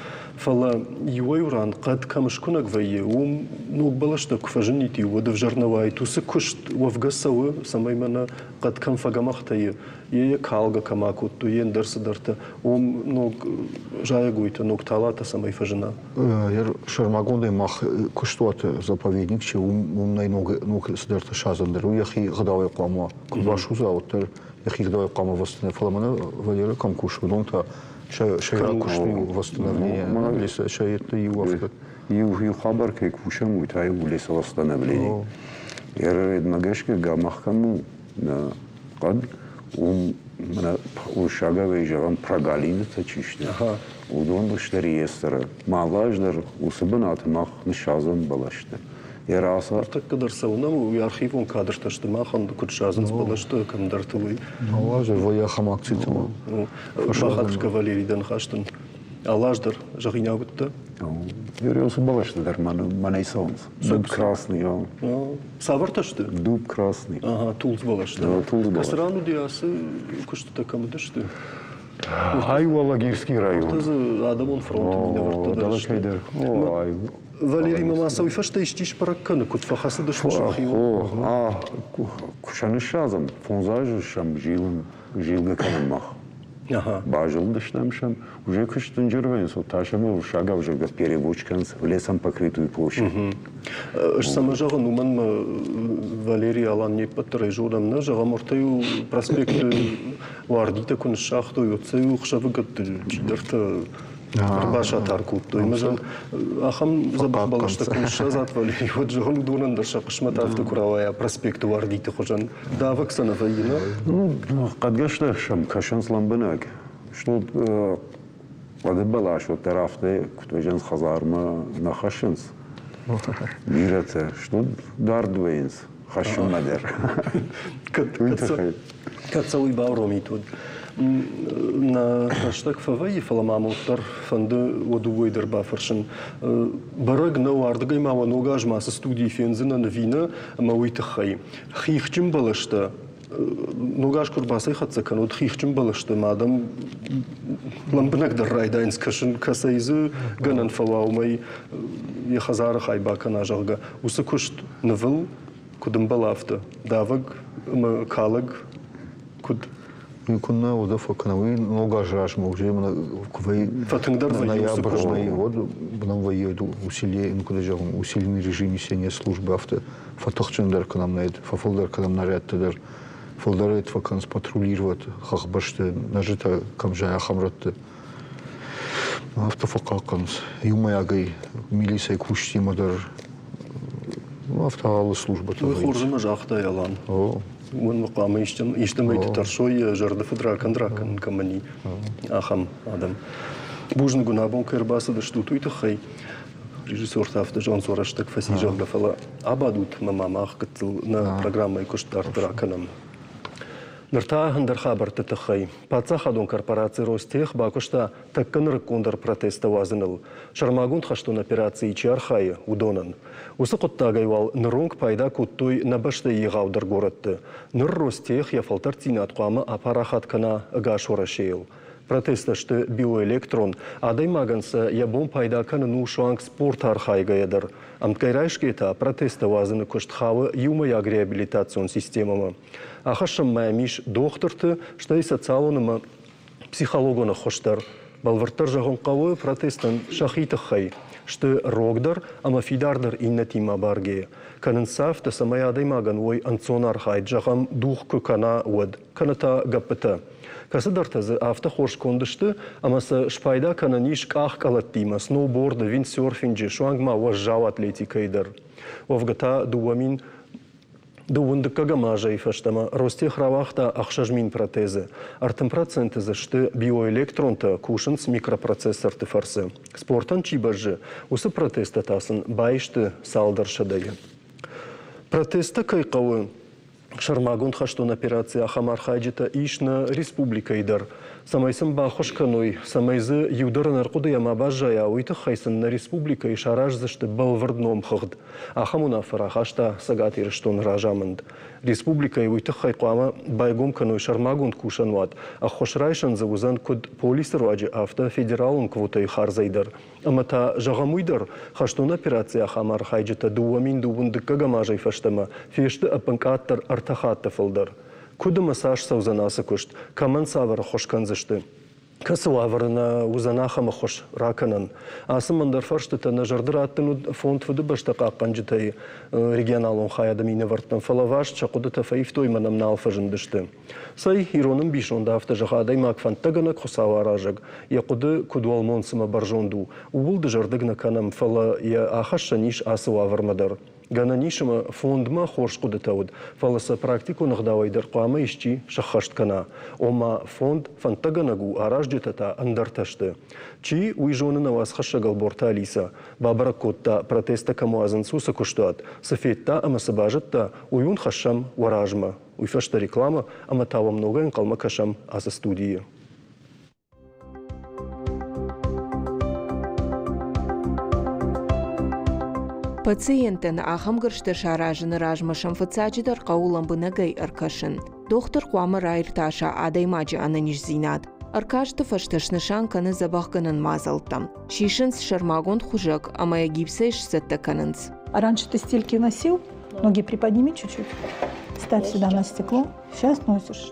Фӕлӕ иуӕй-иу ран хъӕд кӕм скуынӕг вӕййы, уым ног бӕлӕстӕ куы фӕзынид, уӕд ӕвзӕр нӕ уаид. Уыцы куыст уӕвгӕ цӕуы, цӕмӕй мӕнӕ хъӕд кӕм фӕгӕмӕхтӕ и, йе йӕ калгӕ кӕм акодтой, йе ӕндӕр цыдӕртӕ, уым ног зайӕгойтӕ, ног талатӕ цӕмӕй фӕзына. Сӕрмагондӕй мах куыстуаты заповедник чи уым нӕй ног, ног цыдӕртӕ садзын дӕр, уый йӕхи гъдауӕй хъуамӕ уа. Куы басудза, уӕддӕр йӕхи гъдауӕй хъуамӕ восстановить. Фӕлӕ мӕнӕ Валера кӕм кусы, уыдон та сӕ сӕйраг куыст у восстановление. Сӕ иу афтӕ. Иу хабар кӕй кусӕм, уый та у лесовосстановление. Ӕрӕдмӕ гӕсгӕ гӕмӕх кӕм у, нӕ хъӕд, уым мӕнӕ уырыссагау зӕгъӕм, прогалинытӕ чи сты, уыдон сты реестры. Малы аз дӕр уыцы бынаты мах ныссадзӕм бӕлӕсты. Йӕ рацард. Ныртӕккӕ дӕр цӕуынӕм, уый архивон кадртӕ сты махӕн, куыд садзынц бӕлӕстӕ кӕмдӕрты, уый. Алы аз дӕр вӕййы ахӕм акцитӕ. Бахатыр кӕ, Валерий, дӕ ныхӕстӕн. Алы аз дӕр зӕгъинаг уыдтӕ? Уыцы бӕлӕстӕ дӕр мӕнӕй цӕуынц. Дуб красный. Цавӕртӕ сты? Дуб красный. Ага, тулдз бӕлӕстӕ. Тулдз бӕлӕстӕ. Кӕцы ран уыди ацы куыстытӕ кӕм уыдысты? Ай Уӕллагирский район. Дзы адӕмон фронты минӕвӕрттӕ дӕр сты. Валерий ма сӕ уый фӕстӕ исчи сбӕрӕг кӕны, куыд фӕхӕцыдысты сӕхиуыл? Куы сӕ ныссадзӕм, фондз азы сӕм зилын, зилгӕ кӕнӕм мах. Базылдыстӕм сӕм, уже куы сдынджыр вӕййынц, уӕд та сӕм уырыссагау зӕгъгӕ переводч кӕнынц лесом покрытую площадь. Ӕз цӕмӕ зӕгъын, уымӕн мӕ Валерий Алан не ппӕт дӕр ӕй зонӕм, нӕ зӕгъӕм, ортӕ-иу проспекты уардитӕ куы ныссагътой, уӕд сӕ-иу ӕхсӕвыгӕтты чидӕртӕ. Ӕрбасатар кодтой. Ӕмӕ зӕгъын, ахӕм дзӕбӕх бӕлӕстӕ куы ныссадзат, Валерий, уӕд зӕгъын, уыдонӕн дӕр сӕ хъысмӕт афтӕ куы рауайа проспекты уардиты хуызӕн. Давӕг сӕ нӕ вӕййы, нӕ? Ну, хъӕдгӕстӕ сӕм кӕсынц лӕмбынӕг. Что хъӕды бӕлас уӕддӕр афтӕ куыд вӕййынц хӕдзармӕ нӕ хӕссынц. Бирӕтӕ, что дард вӕййынц хӕссынмӕ дӕр. Кӕд сӕ уый бауромит, уӕд нӕ рӕстӕг фӕвӕййы, фӕлӕ ма уӕддӕр фӕнды уӕ дыууӕйы дӕр бафӕрсын. Бӕрӕг нӕу, ардыгӕй ма уӕ ног азмӕ ацы студийы фендзынӕн ӕви нӕ, ӕмӕ уый тыххӕй. Хихджын бӕлӕстӕ ног аз куы ӕрбацӕйхӕццӕ кӕнут хихджын бӕлӕсты ма адӕм лӕмбынӕгдӕр райдайынц кӕсын, кӕцӕй дзы гӕнӕн фӕуа, уымӕй йӕ хӕдзары хай бакӕна, зӕгъгӕ. Уыцы куыст нывыл куыд ӕмбӕлы, афтӕ давӕг ӕмӕ калӕг куыд Уый куыннӕ уӕдӕ фӕкӕна, уый ног аз размӕ уже куы вӕййы фӕтынгдӕр вӕййы уыцы куыст. Уӕд нӕм вӕййы усилие, ну куыд зӕгъон, усиленный режим несения службы афтӕ фӕтыхджындӕр кӕнӕм нӕ фӕфылдӕр кӕнӕм нарядтӕ дӕр, фылдӕр фӕкӕнынц патрулировать хӕхбӕсты, нӕзытӕ кӕм зайы, ахӕм рӕтты. Афтӕ фӕхъахъхъӕнынц иумӕйагӕй милицӕйы кусджытимӕ дӕр, афтӕ алы службӕтӕ. Уый хорз ӕмӕ загътай, Алан. Уымӕн хъуамӕ истӕмӕйты тӕрсой, йӕ зӕрды фыдракӕнд ракӕнын кӕмӕн и, ахӕм адӕм. Бузныг уын, абон кӕй ӕрбацыдыстут, уый тыххӕй. Режиссертӕ афтӕ зонцо рӕстӕг фӕци, зӕгъгӕ, фӕлӕ абадут ӕмӕ ма мах гыццыл нӕ программӕйы куыст дарддӕр акӕнӕм. Ныр та ӕндӕр хабӕртты тыххӕй. Паддзахадон корпораци Ростех бакуыста тӕккӕ нырыккондӕр протесттӕ уадзыныл, сӕрмагонд хӕстон операцийы чи архайы, уыдонӕн. Уыцы хъуыддагӕй уал ныронг пайда кодтой нӕ бӕстӕйы егъаудӕр горӕтты. Ныр Ростех йӕ фӕлтӕрддзинад хъуамӕ апарахат кӕна ӕгас Уӕрӕсейыл. Протесттӕ сты биоэлектрон, адӕймагӕн сӕ йӕ бон пайда кӕнын у суанг спорты архайгӕйӕ дӕр. Ӕмткӕй райсгӕйӕ та протесттӕ уадзыны куыст хауы иумӕйаг реабилитацион системӕмӕ. Ахӕссӕн ма йӕм ис дохтырты, стӕй социалон ӕмӕ психологон ӕххуыс дӕр. Бӕлвырддӕр зӕгъын хъӕуы, протесттӕн сӕхи тыххӕй сты рогдӕр ӕмӕ фидардӕр иннӕтимӕ баргӕйӕ. Кӕнынц сӕ афтӕ, цӕмӕй адӕймагӕн уой ӕнцон архайд, зӕгъӕм, дух куы кӕна, уӕд, кӕнӕ та гӕппытӕ. Кӕцыдӕртӕ дзы афтӕ хорз конд сты, ӕмӕ сӕ спайда кӕнӕн ис къахкъӕлӕттимӕ, сноуборды, виндсерфинджы, суанг ма уӕззау атлетикӕйы дӕр. Уӕвгӕ та 2000 Дыууын дыккӕгӕм азӕй фӕстӕмӕ Ростех рауагъта 6000 протезы. 30% дзы сты биоэлектронтӕ, кусынц микропроцессорты фӕрцы. Спортӕн чи бӕззы, уыцы протезтӕ та сын баисты цалдӕр сӕдӕйы. Протезтӕ кӕй хъӕуы, сӕрмагонд хӕстон операцийы ахӕм архайджытӕ ис нӕ республикӕйы дӕр. Цӕмӕй сын баххуыс кӕной, цӕмӕй дзы иу дӕр ӕнӕрхъуыдыйӕ ма баззайа, уый тыххӕй сын нӕ республикӕйы сараздзысты бӕлвырд номхыгъд. Ахӕм уынаффӕ рахаста Цӕгат Ирыстоны разамынд. Республикӕйы уый тыххӕй хъуамӕ байгом кӕной сӕрмагонд кусӕнуат, ӕххуыс райсӕн дзы уыдзӕн куыд полисы руаджы, афтӕ федералон квотӕйы хардзӕй дӕр. Ӕмӕ та, зӕгъӕм уый дӕр, хӕстон операцийы ахӕм архайджытӕ 2002 дыккӕгӕм азӕй фӕстӕмӕ фесты ӕппынкъаддӕр ӕртӕ хатты фылдӕр. Куыд ӕмӕ цас цӕудзӕн ацы куыст, кӕмӕн цавӕр ӕххуыс кӕндзысты? Кӕцы уавӕры нӕ уыдзӕн ахӕм ӕххуыс ракӕнӕн? Ацы мӕндӕр фӕрстытӕ нӕ зӕрды раттын уыд фонд Фыдыбӕстӕ хъахъхъӕнджытӕй регионалон хайады минӕвӕрттӕн, фӕлӕ васт сӕ хъуыдытӕ фӕивтой ӕмӕ нӕм нал фӕзындысты. Цӕй, ирон ӕмбисонд афтӕ зӕгъы, адӕймаг фӕндтӕгӕнӕг Хуыцауы аразӕг, йӕ хъуыды куыд уӕлмонц ӕмӕ бӕрзонд у, ууыл дызӕрдыг нӕ кӕнӕм, фӕлӕ йӕ ахӕссӕн ис ацы уавӕрмӕ дӕр. Гӕнӕн ис ӕмӕ фондмӕ хорз хъуыдытӕ уыд, фӕлӕ сӕ практикон ӕгъдауӕй дӕр хъуамӕ исчи сӕххӕст кӕна. Ома, фонд фӕндтӕгӕнӕг у, аразджытӕ та ӕндӕртӕ сты. Чи, уый зоны нӕ уацхӕссӕг Ӕлборты Алисӕ. Бабӕрӕг кодта, протесттӕ кӕм уадзынц, уыцы куыстуат. Цы федта ӕмӕ цы базыдта, уый уын хӕссӕм уӕ размӕ. Уый фӕстӕ рекламӕ ӕмӕ та уӕм ногӕй ӕнхъӕлмӕ кӕсӕм ацы студийы. Пациенттӕн ахӕм гӕрзтӕ саразыны размӕ сӕм фыццаджыдӕр хъӕуы лӕмбынӕгӕй ӕркӕсын. Дохтыр хъуамӕ раиртаса адӕймаджы ӕнӕниздзинад. Ӕркасты фӕстӕ снысан кӕны дзӕбӕхгӕнӕн мадзӕлттӕ. Сисынц сӕрмагонд хуызӕг ӕмӕ йӕ гипсӕй сцӕттӕ кӕнынц. Раньше ты стельки носил? Ноги приподними чуть-чуть. Ставь сюда на стекло. Сейчас носишь.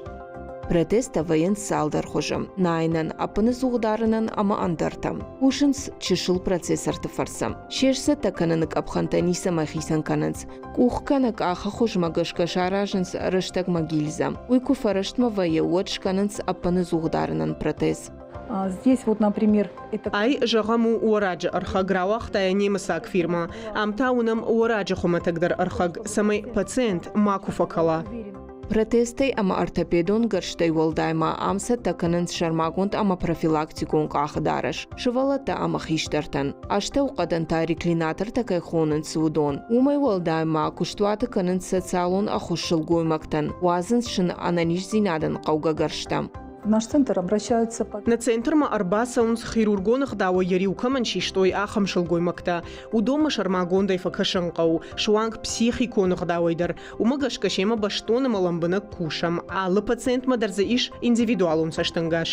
Протезтӕ вӕййынц цалдӕр хуызы: найынӕн, ӕппыныдзух дарынӕн ӕмӕ ӕндӕртӕ. Кусынц чысыл процессорты фӕрцы. Се сцӕттӕ кӕныны къӕпхӕнтӕ ницӕмӕй хицӕн кӕнынц. Къух кӕнӕ къахы хуызмӕ гӕсгӕ саразынц рӕстӕгмӕ гильзӕ. Уый куы фӕрӕстмӕ вӕййы, уӕд скӕнынц ӕппыныдзух дарынӕн протез. Здесь вот, например, это... Ай, зӕгъӕм, у уӕраджы ӕрхӕг, рауагъта йӕ немыцаг фирмӕ. Ам та уынӕм уӕраджы хуымӕтӕгдӕр ӕрхӕг, цӕмӕй пациент макуы фӕкӕла. Протезтӕй ӕмӕ ортопедон гӕрзтӕй уӕлдай ма ам цӕттӕ кӕнынц сӕрмагонд ӕмӕ профилактикон къахыдарӕс сывӕллӕттӕ ӕмӕ хистӕртӕн. Астӕухъӕдӕн та реклинатортӕ кӕй хонынц, уыдон. Уымӕй уӕлдай ма куыстуаты кӕнынц социалон ӕххуыс сылгоймӕгтӕн, уадзынц сын ӕнӕниздзинадӕн хъӕугӕ гӕрзтӕ. Наш центр обращаются по... Нӕ центрмӕ ӕрбацӕуынц хирургон ӕгъдауӕй йӕ риу кӕмӕн систой, ахӕм сылгоймӕгтӕ. Уыдонмӕ сӕрмагондӕй фӕкӕсын хъӕуы, суанг психикон ӕгъдауӕй дӕр. Уымӕ гӕсгӕ семӕ бӕстон ӕмӕ лӕмбынӕг кусӕм. Алы пациентмӕ дӕр дзы ис индивидуалон цӕстӕнгас.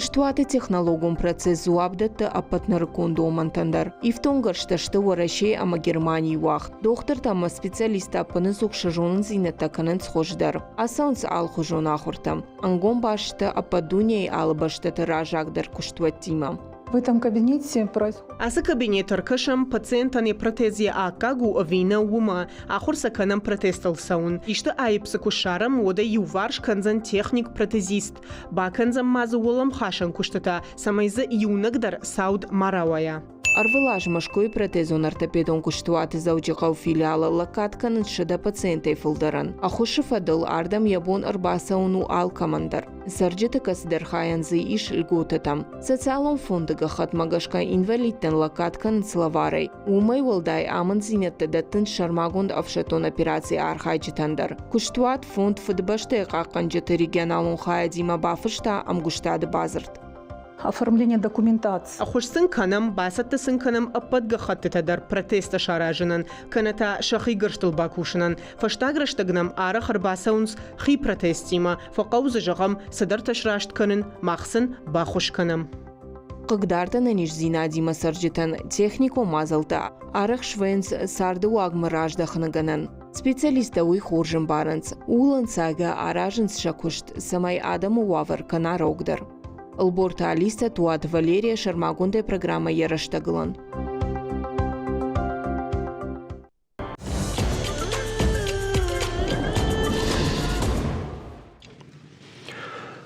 Куыстуаты технологон процесс дзуапп дӕтты ӕппӕт нырыккон домӕнтӕн дӕр. Ифтонггӕрзтӕ сты Уӕрӕсейы ӕмӕ Германийы уагъд. Дохтыртӕ ӕмӕ специалисттӕ ӕппынӕдзух сӕ зонындзинӕдтӕ кӕнынц хуыздӕр. Ацӕуынц алыхуызон ахуыртӕм. Ӕнгом баст сты ӕппӕт дунейы алы бӕстӕты раззагдӕр куыстуӕттимӕ. В этом кабинете происходит... Ацы кабинеты ӕркӕсӕм, пациентӕн йӕ протез йӕ аккаг у ӕви нӕ, уымӕ. Ахуыр сӕ кӕнӕм протезтыл цӕуын. Исты аипп дзы куы ссарӕм, уӕд ӕй иуварс кӕндзӕн техник-протезист. Бакӕндзӕн ма дзы уӕлӕмхасӕн куыстытӕ, цӕмӕй дзы иунӕг дӕр цауд ма рауайа. Ӕрвылаз Мӕскуыйы протезон-ортопедон куыстуаты Дзӕуджыхъӕуы филиалы лӕггад кӕнынц 100 пациентӕй фылдӕрӕн. Ӕххуысы фӕдыл ардӕм йӕ бон ӕрбацӕуын у алкӕмӕн дӕр. Цӕрджыты кӕцыдӕр хайӕн дзы ис льготӕтӕ. Социалон фонды гӕххӕтмӕ гӕсгӕ инвалидтӕн лӕггад кӕнынц лӕварӕй. Уымӕй уӕлдай амынддзинӕдтӕ дӕттынц сӕрмагонд ӕфсӕддон операцийы архайджытӕн дӕр. Куыстуат фонд Фыдыбӕстӕйы хъахъхъӕнджыты регионалон хайадимӕ бафыста ӕмгуыстады бадзырд. Оформление документации. Ӕххуыс сын кӕнӕм, бацӕттӕ сын кӕнӕм ӕппӕт гӕххӕттытӕ дӕр протесттӕ саразынӕн, кӕнӕ та сӕхи гӕрзтыл бакусынӕн. Фӕстаг рӕстӕг нӕм арӕх ӕрбацӕуынц хи протесттимӕ, фӕхъӕуы дзы, зӕгъӕм, цыдӕртӕ сраст кӕнын, мах сын баххуыс кӕнӕм. Хъыгдард ӕнӕниздзинадимӕ цӕрджытӕн техникон мадзӕлттӕ арӕх свӕййынц царды уагмӕ раздӕхыны гӕнӕн. Специалисттӕ уый хорз ӕмбарынц, ууыл ӕнцайгӕ аразынц сӕ куыст, цӕмӕй адӕмы уавӕр кӕна рогдӕр. Ӕлборты Алисӕ, Туаты Валерия сӕрмагондӕй программӕ йӕ рӕстӕгылӕн.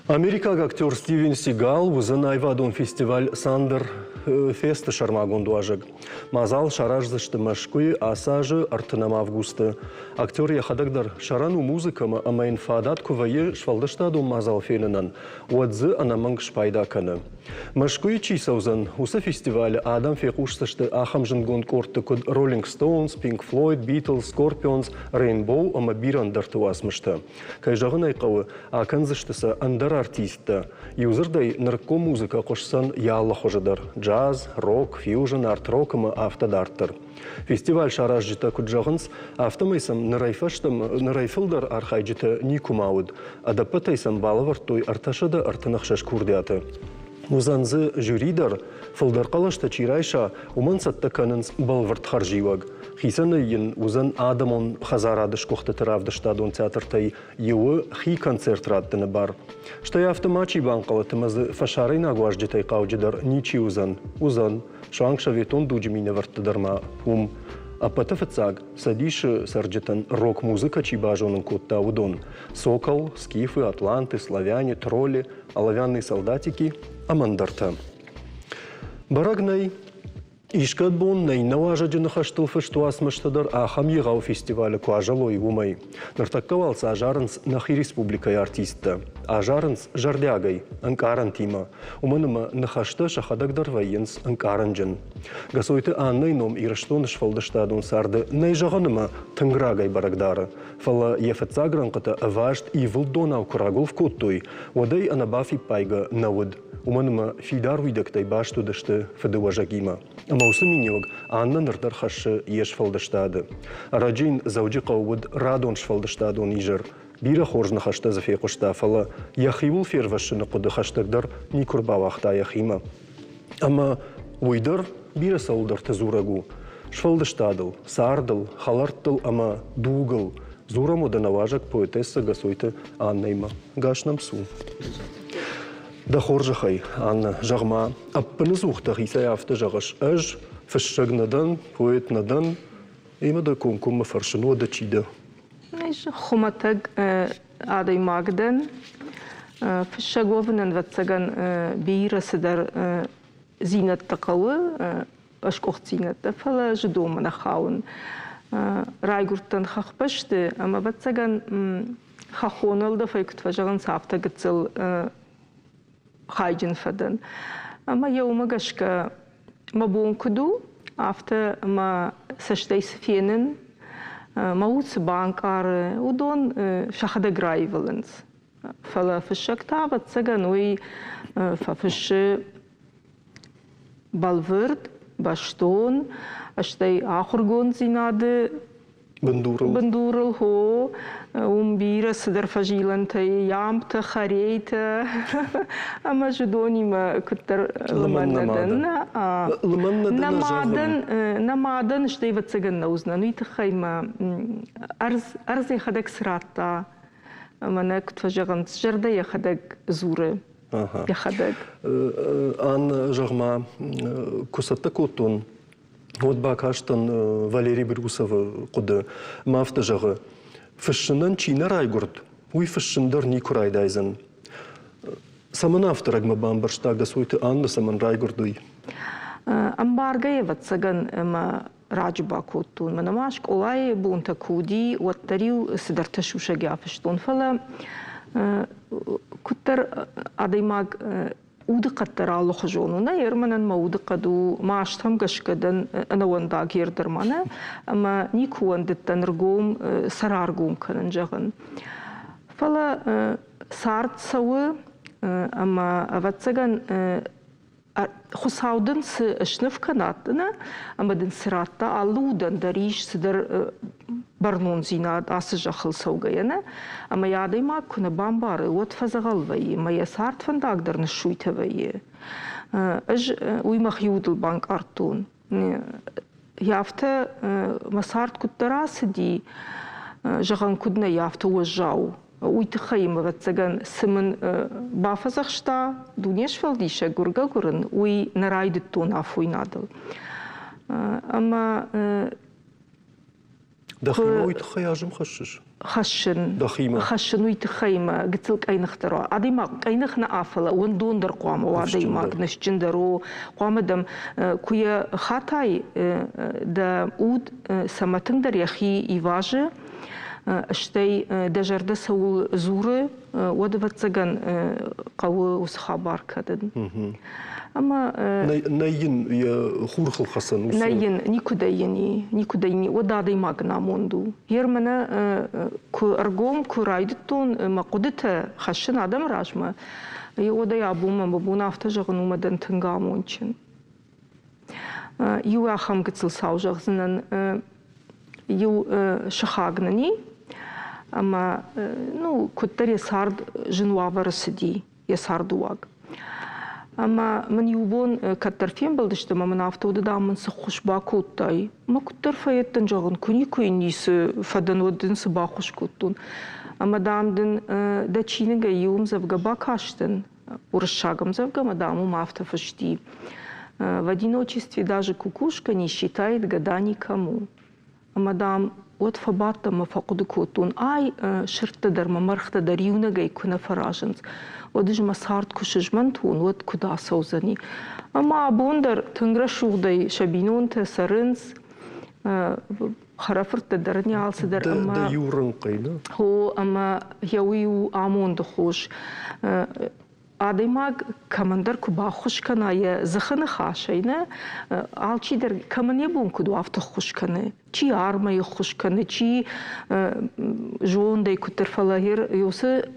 Америкаг актер Стивен Сигал уыдзӕн аивадон фестиваль «Сандер Фесты» сӕрмагонд уазӕг. Мадзал сараздзысты Мӕскуыйы ацы азы 30 августы. Актер йӕхӕдӕг дӕр сӕрӕн у музыкӕмӕ ӕмӕ йын фадат куы вӕййы сфӕлдыстадон мадзал фенынӕн, уӕд дзы ӕнӕмӕнг спайда кӕны. Мӕскуыйы чи цӕудзӕн, уыцы фестивалы адӕм фехъусдзысты ахӕм зындгонд къордты куыд Rolling Stones, Pink Floyd, Beatles, Scorpions, Rainbow ӕмӕ бирӕ ӕндӕрты уацмыстӕ. Кӕй зӕгъын ӕй хъӕуы, акӕндзысты сӕ ӕндӕр артисттӕ. Иудзырдӕй, нырыккон музыкӕ хъуысдзӕн йӕ алы хуызы дӕр – джаз, рок, фьюжн, арт-рок ӕмӕ афтӕ дарддӕр. Фестиваль саразджытӕ куыд зӕгъынц, афтӕмӕй сӕм нырӕй фӕстӕмӕ нырӕй фылдӕр архайджытӕ никуыма уыд. Ӕдӕппӕтӕй сӕм балӕвӕрдтой 336 курдиаты. Уыдзӕн дзы жюри дӕр, фылдӕр хъӕлӕстӕ чи райса, уымӕн цӕттӕ кӕнынц бӕлвырд хӕрзиуӕг. Хицӕнӕй йын уыдзӕн адӕмон хӕдзарады сгуыхтыты равдыстадон театртӕй иуы хи концерт раттыны бар. Стӕй афтӕ мачи банхъӕлӕт ӕмӕ дзы фӕсарӕйнаг уазджытӕй хъауджыдӕр ничи уыдзӕн. Уыдзӕн. Суанг советон дуджы минӕвӕртты дӕр ма уым. Ӕппӕты фыццаг Цӕдисы цӕрджытӕн рок-музыкӕ чи базонын кодта, уыдон Сокол, Скифы, Атланты, Славяне, Тролли, Оловянные солдатики ӕмӕ ӕндӕртӕ. Бӕрӕг нӕй, искӕд бон нӕ иннӕ уазӕджы ныхӕстыл фыст уацмыстӕ дӕр ахӕм егъау фестивалы куы азӕлой, уымӕй. Ныртӕккӕ уал сӕ азарынц нӕхи республикӕйы артисттӕ. Азарынц зӕрдиагӕй, ӕнкъарӕнтимӕ. Уымӕн ӕмӕ ныхӕстӕ сӕхӕдӕг дӕр вӕййынц ӕнкъарӕнджын. Гасойты Аннӕйы ном Ирыстоны сфӕлдыстадон царды нӕй зӕгъӕн ӕмӕ тынг рагӕй бӕрӕг дары. Фӕлӕ йӕ фыццаг рӕнхъытӕ ӕваст ивылд донау куы рагуылф кодтой, уӕд ӕй ӕнӕбафиппайгӕ нӕ уыд, уымӕн ӕмӕ фидар уидӕгтӕй баст уыдысты фыдыуӕзӕгимӕ. Ӕмӕ уыцы миниуӕг Аннӕ ныр дӕр хӕссы йе сфӕлдыстады. Ӕрӕджы йын Дзӕуджыхъӕуы уыд радон сфӕлдыстадон изӕр. Бирӕ хорз ныхӕстӕ дзы фехъуыста, фӕлӕ йӕхиуыл фервӕссыны хъуыды хӕстӕгдӕр никуы рбауагъта йӕхимӕ. Ӕмӕ уый дӕр бирӕ цӕуылдӕрты дзурӕг у. Сфӕлдыстадыл, цардыл, хӕлӕрттыл ӕмӕ дугыл дзурӕм уӕдӕ нӕ уазӕг поэтессӕ Гасойты Аннӕимӕ. Гас нӕм цу. Дӕ хорзӕхӕй, Аннӕ, зӕгъ-ма, ӕппыныдзух дӕхицӕй афтӕ зӕгъыс, ӕз фыссӕг нӕ дӕн, поэт нӕ дӕн, ӕмӕ дӕ комкоммӕ фӕрсын, уӕдӕ чи дӕ? Ӕз хуымӕтӕг адӕймаг дӕн. Фыссӕг уӕвынӕн, ӕвӕццӕгӕн, бирӕ цыдӕр дзинӕдтӕ хъӕуы, ӕскъуыхдзинӕдтӕ, фӕлӕ зыдоммӕ нӕ хауын. Райгуырдтӕн хӕхбӕсты ӕмӕ, ӕвӕццӕгӕн, хӕххон ӕлдӕфӕй куыд фӕзӕгъынц, афтӕ гыццыл хайджын фӕдӕн. Ӕмӕ йӕ уымӕ гӕсгӕ мӕ бон куыд у, афтӕ мӕ цӕстӕй цы фенын, мӕ уд цы банкъары, уыдон сӕхӕдӕг раивылынц. Фӕлӕ фыссӕг та, ӕвӕццӕгӕн, уый фӕфыссы бӕлвырд, бӕстон, стӕй ахуыргонддзинады бындурыл. Бындурыл, хо, уым бирӕ цыдӕр фӕзилӕнтӕ, ямтӕ, хӕрейтӕ ӕмӕ зыдонимӕ куыддӕр лымӕн нӕ дӕн. Лымӕн нӕ дӕн. Нӕ мадӕн, стӕй ӕвӕццӕгӕн нӕ уыдзынӕн. Уый тыххӕй мӕ ӕрдз, ӕрдз йӕхӕдӕг цы радта, мӕнӕ куыд фӕзӕгъынц, зӕрдӕ йӕхӕдӕг дзуры. Йӕхӕдӕг. Анна, зӕгъ-ма, куы цӕттӕ кодтон, уӕд бакастӕн Валерий Брюсовы хъуыды. Мӕ афтӕ зӕгъы, фыссынӕн чи нӕ райгуырд, уый фыссын дӕр никуы райдайдзӕн. Цӕмӕн афтӕ рӕгмӕ бамбӕрста Гасойты Анна, цӕмӕн райгуырд уый? Ӕмбаргӕ, ӕвӕццӕгӕн, ӕмӕ раджы бакодтон. Мӕнӕ ма скъолайы бонтӕ куы уыди, уӕддӕр-иу цыдӕртӕ сусӕгӕй афыстон. Фӕлӕ куыддӕр адӕймаг удыхъӕд дӕр алыхуызон у. Нӕ, мӕнӕн мӕ удыхъӕд у мӕ азтӕм гӕсгӕ дӕн ӕнӕуӕндаг ердӕр мӕнӕ, ӕмӕ никуы уӕндыдтӕн ӕргом сӕрӕргом кӕнын, зӕгъын. Фӕлӕ цард цӕуы ӕмӕ, ӕвӕццӕгӕн, Хуыцау дын цы сныв кӕнат, нӕ, ӕмӕ дын цы радта, алы удӕн дӕр ис цыдӕр бӕрнондзинад ацы зӕххыл цӕугӕйӕ, нӕ? Ӕмӕ йӕ адӕймаг куы нӕ бамбары, уӕд фӕдзӕгъӕл вӕййы, ӕмӕ йӕ цард фӕндаг дӕр ныссуйтӕ вӕййы. Ӕз уый мӕхи удыл банкъардтон. Афтӕ мӕ цард куыддӕр ацыди, зӕгъӕн, куыд нӕ, афтӕ уӕззау. Уый тыххӕй мӕ, ӕвӕццӕгӕн, цы мын бафӕдзӕхста дунесфӕлдисӕг гуыргӕ-гуырын, уый нӕ райдыдтон афойнадыл. Ӕмӕ Дӕхимӕ уый тыххӕй азым хӕссыс? Хӕссын. Дӕхимӕ? Хӕссын уый тыххӕй мӕ гыццыл къӕйных дӕр уа. Адӕймаг къӕйных нӕ афӕлӕ уӕндон дӕр хъуамӕ уа адӕймаг, ныфсджындӕр у. Хъуамӕ дӕм куы йӕ хатай, дӕ уд цӕмӕ тынгдӕр йӕхи ивазы, стӕй дӕ зӕрдӕ цӕуыл дзуры, уӕд, ӕвӕццӕгӕн, хъӕуы уыцы хабар кӕнын. Ӕмӕ нӕй йын йӕ хурхыл хӕцӕн уыцы Нӕй йын, никуыдӕй йын и, никуыдӕй йын и. Уӕд адӕймаг намонд у. Йер мӕнӕ куы ӕргом куы райдыдтон мӕ хъуыдытӕ хӕссын адӕмы размӕ, уӕдӕй абонмӕ мӕ бон афтӕ зӕгъын у, мӕ дӕн тынг амондджын. Иу ахӕм гыццыл цау зӕгъдзынӕн. Иу сыхаг нын и, ӕмӕ ну, куыддӕр йӕ цард зын уавӕры цыди, йӕ цардыуаг. Ӕмӕ мын иу бон кӕддӕр фембӕлдысты ӕмӕ мын афтӕ уыд, дам мын цы ххуыс бакодтай. Мӕ куыддӕр фӕедтӕн, зӕгъын, куы никуы йын ницы фӕдӕн, уӕд дын цы баххуыс кодтон. Ӕмӕ, дам, дын дӕ чиныгӕй иу ӕмдзӕвгӕ бакастӕн, уырыссаг ӕмдзӕвгӕмӕ, дам, уым афтӕ фысти: В одиночестве даже кукушка не считает года никому. Ӕмӕ, дам, уӕд фӕбадтӕн ӕмӕ фӕхъуыды кодтон, ай сырдтӕ дӕр мӕ мӕргътӕ дӕр иунӕгӕй куы нӕ фӕразынц, уӕд ӕз мӕ цард куы сызмӕнтон, уӕд куыд ацӕудзӕни. Ӕмӕ абон дӕр тынг рӕсугъдӕй сӕ бинонтӕ цӕрынц, хӕрӕфырттӕ дӕр не алцыдӕр ӕмӕ Дӕ иу рӕнхъӕй, нӕ? Хо, ӕмӕ йӕ уый у амонды хос. Адӕймаг кӕмӕндӕр куы баххуыс кӕна йӕ дзыхы ныхасӕй, нӕ, алчидӕр кӕмӕн йӕ бон куыд у, афтӕ ххуыс кӕны. Чи армӕй ӕххуыс кӕны, чи зондӕй куыддӕр, фӕлӕ уыцы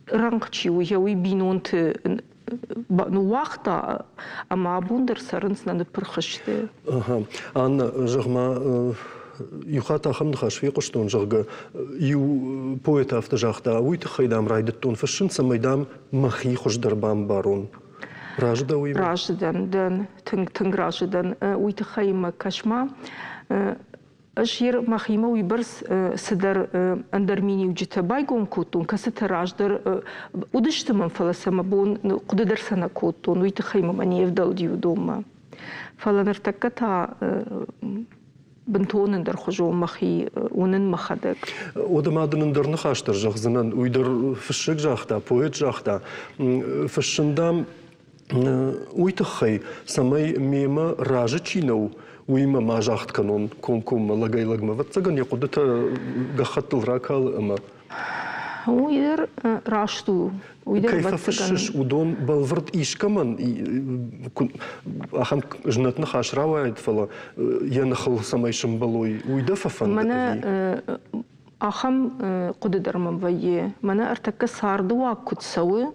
рӕнхъ чи у, йӕ уый бинонты ныууагъта ӕмӕ абон дӕр цӕрынц, нӕ ныппырх сты. Анна, зӕгъ-ма, иу хатт ахӕм ныхас фехъуыстон, зӕгъгӕ, иу поэт афтӕ загъта, уый тыххӕй, дам, райдыдтон фыссын, цӕмӕй, дам, мӕхи хуыздӕр бамбарон. Разы дӕ уыимӕ? Разы дӕн, дӕн, тынг, тынг разы дӕн. Уый тыххӕй мӕ кӕс-ма, ӕз ер мӕхимӕ уыйбӕрц цыдӕр ӕндӕр миниуджытӕ байгом кодтон, кӕцытӕ раздӕр уыдысты мӕм, фӕлӕ сӕ мӕ бон хъуыды дӕр сӕ нӕ кодтон, уый тыххӕй мӕ не вдӕлди уыдонмӕ. Фӕлӕ ныртӕккӕ та Бынтон ӕндӕрхуызон мӕхи уынын мӕхӕдӕг. Уӕдӕ ма дын ӕндӕр ныхас дӕр зӕгъдзынӕн. Уый дӕр фыссӕг загъта, поэт загъта. Фыссын, дам, уый тыххӕй, цӕмӕй мемӕ разы чи нӕу, уыимӕ ма загъд кӕнон комкоммӕ лӕгӕй-лӕгмӕ. Ӕвӕццӕгӕн, йӕ хъуыдытӕ гӕххӕттыл ракалы ӕмӕ Уый дӕр раст у. Уый дӕр Кӕй фӕфыссыс, уыдон бӕлвырд искӕмӕн ахӕм знӕт ныхас рауайӕд, фӕлӕ йӕ ныхыл цӕмӕй сымбӕлой, уый дӕ фӕфӕнды? Мӕнӕ ахӕм хъуыды дӕр мӕм вӕййы. Мӕнӕ ӕртӕккӕ царды уаг куыд цӕуы,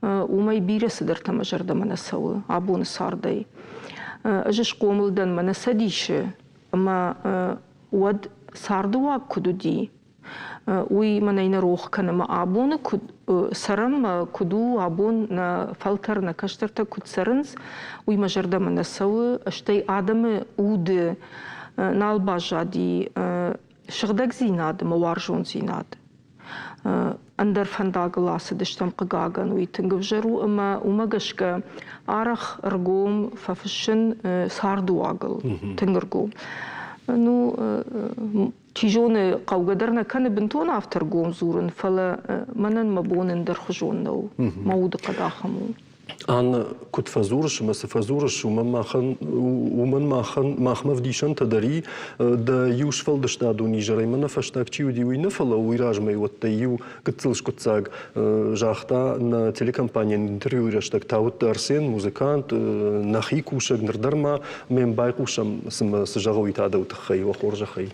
уымӕй бирӕ цыдӕртӕ мӕ зӕрдӕмӕ нӕ цӕуы абоны цардӕй. Ӕз схъомыл дӕн мӕнӕ цӕдисы, ӕмӕ уӕд царды уаг куыд уыди, уый мӕнӕй нӕ рох кӕны мӕ абоны куыд цӕрӕм, куыд у абон нӕ фӕлтӕр, нӕ кӕстӕртӕ куыд цӕрынц, уый мӕ зӕрдӕмӕ нӕ цӕуы, стӕй адӕмы уды нал баззади сыгъдӕгдзинад ӕмӕ уарзондзинад. Ӕндӕр фӕндагыл ацыдыстӕм, хъыгагӕн, уый тынг ӕвзӕр у ӕмӕ уымӕ гӕсгӕ арӕх ӕргом фӕфыссын цардыуагыл, тынг ӕргом. Ну, чи зоны, хъӕугӕ дӕр нӕ кӕны бынтон афтӕ ргом дзурын, фӕлӕ мӕнӕн мӕ бон ӕндӕрхуызон нӕу, мӕ удыхъӕд ахӕм у. Анна, куыд фӕдзурыс ӕмӕ цы фӕдзурыс, уымӕн махӕн, уымӕн махӕн, махмӕ ӕвдисӕнтӕ дӕр и. Дӕ иу сфӕлдыстадон изӕрӕй мӕнӕ фӕстаг чи уыди, уый нӕ, фӕлӕ уый размӕ уӕддӕр иу гыццыл скъуыддзаг загъта нӕ телекомпанийӕн интервьюйы рӕстӕг Тауытты Арсен, музыкант, нӕхи кусӕг, ныр дӕр ма мӕм байхъусӕм, цымӕ цы зӕгъы уый та дӕу тыххӕй, уӕ хорзӕхӕй.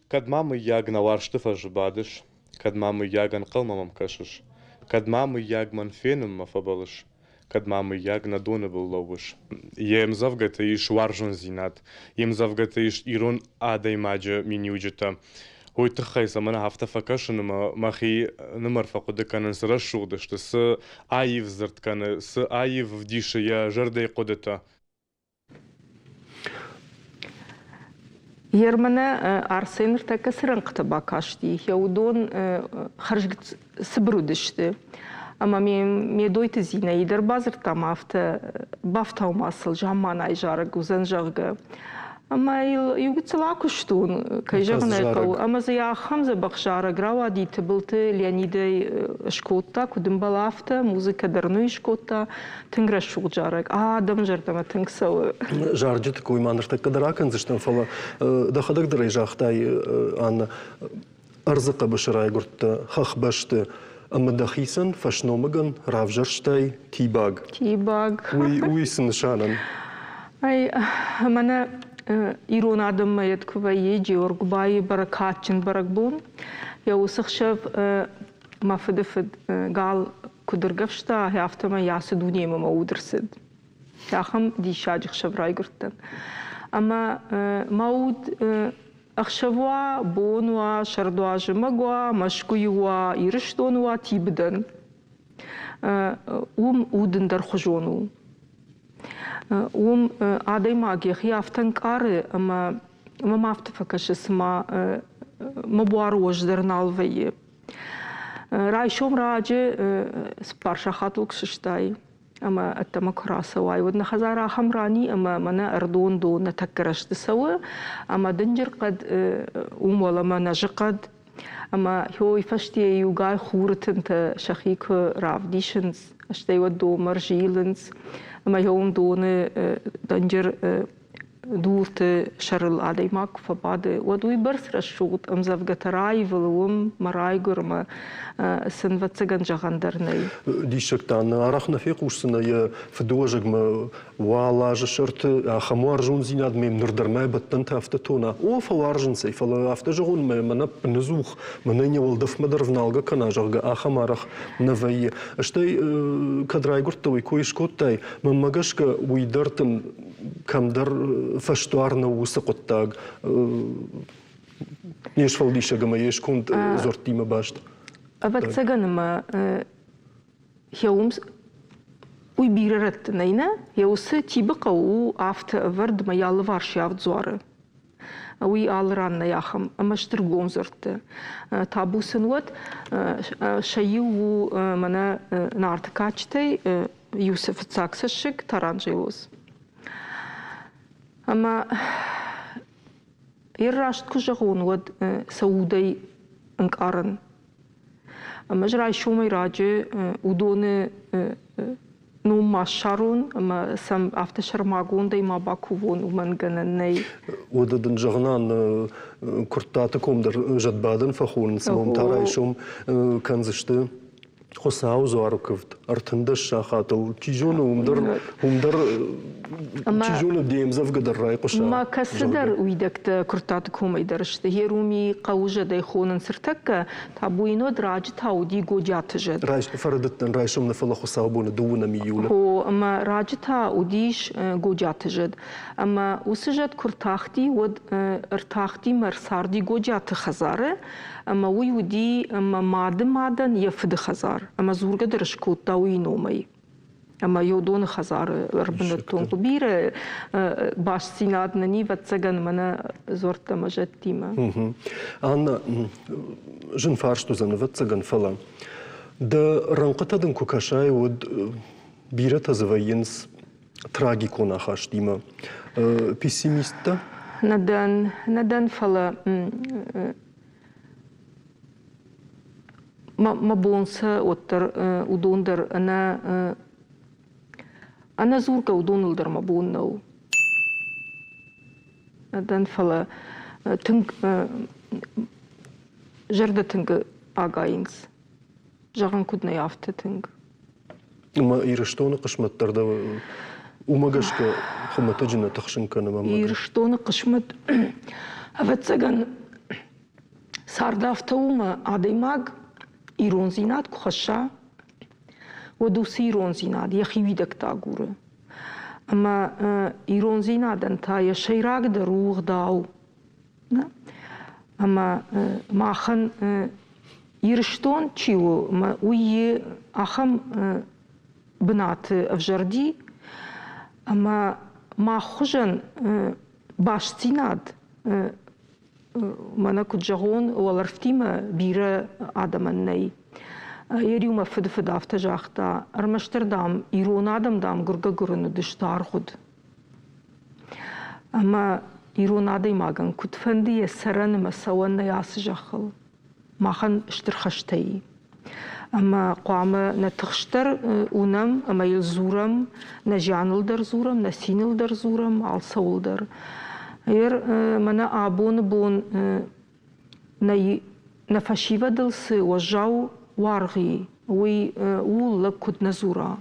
Кӕд ма, мыййаг, нӕ уарзты фӕзы бадыс, Кӕд ма, мыййаг, ӕнхъӕлмӕ мӕм кӕсыс, Кӕд ма, мыййаг, мӕн фенынмӕ фӕбӕллыс, Кӕд ма, мыййаг, нӕ доны был лӕууыс. Йе мдзӕвгӕты ис уарзондзинад, йе мдзӕвгӕты ис ирон адӕймаджы миниуджытӕ. Уый тыххӕй цӕмӕн афтӕ фӕкӕсын ӕмӕ мӕхи нымӕр фӕхъуыды кӕнын, цы рӕсугъд сты, цы аив дзырд кӕны, цы аив вдисы йӕ зӕрдӕйы хъуыдытӕ. Ерманӕ Арсен ныртӕккӕ цы рӕнхъытӕ бакасти, йӕ уыдон хӕрз цыбыр уыдысты. Ӕмӕ ме Медойты Зинӕйы дӕр бадзырдта ӕмӕ афтӕ бафтау ма сыл замманайы зарӕг уыдзӕн, зӕгъгӕ. Ӕмӕ йыл иу гыццыл акуыстон, кӕй зӕгъын ӕй хъӕуы. Ӕмӕ дзы ахӕм дзӕбӕх зарӕг рауади, Тыбылты Леонидӕй скодта, куыд ӕмбӕлы, афтӕ, музыкӕ дӕр ын уый скодта. Тынг рӕсугъд зарӕг. Адӕмы зӕрдӕмӕ тынг цӕуы. Зарджыты кой ма ныртӕккӕ дӕр акӕндзыстӕм, фӕлӕ дӕхӕдӕг дӕр ӕй загътай, Анна, ӕрдзы хъӕбысы райгуырдтӕ хӕхбӕсты ӕмӕ дӕхицӕн фӕсномыгӕн равзӕрстай тибаг. Тибаг. Уый, уый цы нысанӕн? Ай, мӕнӕ ирон адӕммӕ йед куы вӕййы Джеоргуыбайы бӕрӕгкадджын бӕрӕгбон, йӕ уыцы хсӕв мӕ фыдыфыд гал куыд ӕргӕвста, афтӕмӕй ацы дунемӕ мӕ уд ӕрцыд. Ахӕм диссаджы хсӕв райгуырдтӕн. Ӕмӕ мӕ уд ӕхсӕв уа, бон уа, сӕрд уа, зымӕг уа, Мӕскуыйы уа, Ирыстоны уа, Тибыдӕн. Уым уд ӕндӕрхуызон у. Уым адӕймаг йӕхи афтӕ ӕнкъары, ӕмӕ мӕм афтӕ фӕкӕсы, цыма мӕ буар уӕз дӕр нал вӕййы. Райсом раджы цыппар сахатыл куы сыстай ӕмӕ ӕддӕмӕ куы рацӕуай, уӕд нӕ хӕдзар ахӕм ран и, ӕмӕ мӕнӕ ӕрдон дон нӕ тӕккӕ рӕзты цӕуы, ӕмӕ дынджыр хъӕд уым уӕлӕмӕ нӕзы хъӕд, ӕмӕ уый фӕсте иугай хуры тынтӕ сӕхи куы равдисынц, стӕй уӕд донмӕ ӕрзилынц, ӕмӕ уым доны дынджыр дурты сӕрыл адӕймаг куы фӕбады, уӕд уыйбӕрц рӕсугъд ӕмдзӕвгӕтӕ раивылы уым мӕ райгуырмӕ сын ӕвӕццӕгӕн зӕгъӕн дӕр нӕй. Диссӕгтӕ арӕх нӕ фехъусдзынӕ йӕ фыдыуӕзӕгмӕ уал азы сӕрты ахӕм уарзондзинад мӕм ныр дӕр мӕ бӕттӕнтӕ афтӕ тона. О, фӕуарзынц ӕй, фӕлӕ афтӕ зӕгъон мӕ мӕнӕ ныдзух, мӕнӕ не уӕлдӕфмӕ дӕр вналгӕ кӕна, зӕгъгӕ, ахӕм арӕх нӕ вӕййы. Стӕй кӕд райгуырдтӕ, уый кой скодтай, мӕнмӕ гӕсгӕ уый дӕр дын кӕмдӕр фӕсдуар нӕу уыцы хъуыддаг не сфӕлдисӕг ӕмӕ йе сконд дзуӕрттимӕ баст. Ӕвӕццӕгӕн ӕмӕ хеуым уый бирӕ рӕтты нӕй нӕ, йӕ уыцы Тибы хъӕу у афтӕ ӕвӕрд ӕмӕ йӕ алыварс авд дзуары. Уый алы ран нӕй ахӕм ӕмӕ стыр гом дзырдты. Табу сын уӕд, сӕ иу у мӕнӕ Нарты кадджытӕй иу фыццаг цӕссыг Таранджелоз. Ӕмӕ йе раст куы зӕгъон, уӕд сӕ удӕй ӕнкъарын. Ӕмӕ ӕз райсомӕй раджы уыдоны ном ма ссарон ӕмӕ сӕм афтӕ сӕрмагондӕй ма бакувон, уымӕн гӕнӕн нӕй. Уӕдӕ дын зӕгъынӕн Куырттаты ком дӕр зӕдбадӕн фӕхонынц, ном та райсом кӕндзысты Хуыцауы дзуары куывд 13 сахатыл. Чи зоны, уым дӕр, уым дӕр чи зоны, де мдзӕвгӕ дӕр райхъуыса. Ма кӕцыдӕр уидӕгтӕ Куырттаты комӕй дӕр сты. Еруми хъӕуы зӕдӕй хонынц ӕртӕккӕ, Табуйнод раджы та уыди Годжаты зӕд. Фӕрӕдыдтӕн райсом нӕ, фӕлӕ хуыцаубоны дыууынӕм июлы. О, ӕмӕ раджы та уыдис Годжаты зӕд. Ӕмӕ уыцы зӕд куы ртахти, уӕд ӕртахти мӕ ӕрцарди Годжаты хӕдзары, ӕмӕ уый уыди мӕ мады мадӕн йӕ фыды хӕдзар. Ӕмӕ дзургӕ дӕр скодта уый номӕй. Ӕмӕ Йодоны хӕдзары ӕрбынӕттон бирӕ бастдзинад нын и, ӕвӕццӕгӕн, мӕнӕ дзуӕрттӕ ӕмӕ зӕдтимӕ. Анна, зын фарст уыдзӕн, ӕвӕццӕгӕн, фӕлӕ дӕ рӕнхъытӕ дын куы кӕсай, уӕд бирӕтӕ дзы вӕййынц трагикон ахастимӕ. Пессимисттӕ? Нӕ дӕн, нӕ дӕн, фӕлӕ мӕ бон сӕ уӕддӕр уыдон дӕр ӕнӕ ӕнӕдзургӕ уыдоныл дӕр мӕ бон нӕу. Нӕ дӕн, фӕлӕ тынг зӕрдӕ тынг агайынц. Зӕгъын куыд нӕй, афтӕ тынг. Ӕмӕ Ирыстоны хъысмӕт дӕр дӕ уымӕ гӕсгӕ хуымӕтӕджы нӕ тыхсын кӕны мӕнмӕ. Ирыстоны хъысмӕт, ӕвӕццӕгӕн, цард афтӕ у, ӕмӕ адӕймаг ирондзинад куы хӕсса, уӕд уыцы ирондзинад йӕхи уидӕгтӕ агуры. Ӕмӕ ирондзинадӕн та йӕ сӕйрагдӕр у ӕгъдау. Ӕмӕ махӕн Ирыстон чи у, уый ахӕм бынаты ӕвзӕрди, ӕмӕ мах хуызӕн бастдзинад, мӕнӕ куыд зӕгъон, уӕлӕрвтимӕ бирӕ адӕмӕн нӕй. Йӕ риу мӕ фыдыфыд афтӕ загъта, ӕрмӕстдӕр, дам, ирон адӕм, дам, гуыргӕ-гуырын уыдысты аргъуыд. Ӕмӕ ирон адӕймагӕн куыдфӕнды йӕ цӕрӕн ӕмӕ цӕуӕн нӕй ацы зӕххыл. Махӕн стыр хӕстӕ и. Ӕмӕ хъуамӕ нӕ тыхст дӕр уынӕм ӕмӕ йыл дзурӕм, нӕ зианыл дӕр дзурӕм, нӕ циныл дӕр дзурӕм, алцӕуыл дӕр. Ер мӕнӕ абоны бон нӕ, нӕ фӕсивӕдыл цы уӕззау уаргъ и, уый ууыл лӕг куыд нӕ дзура.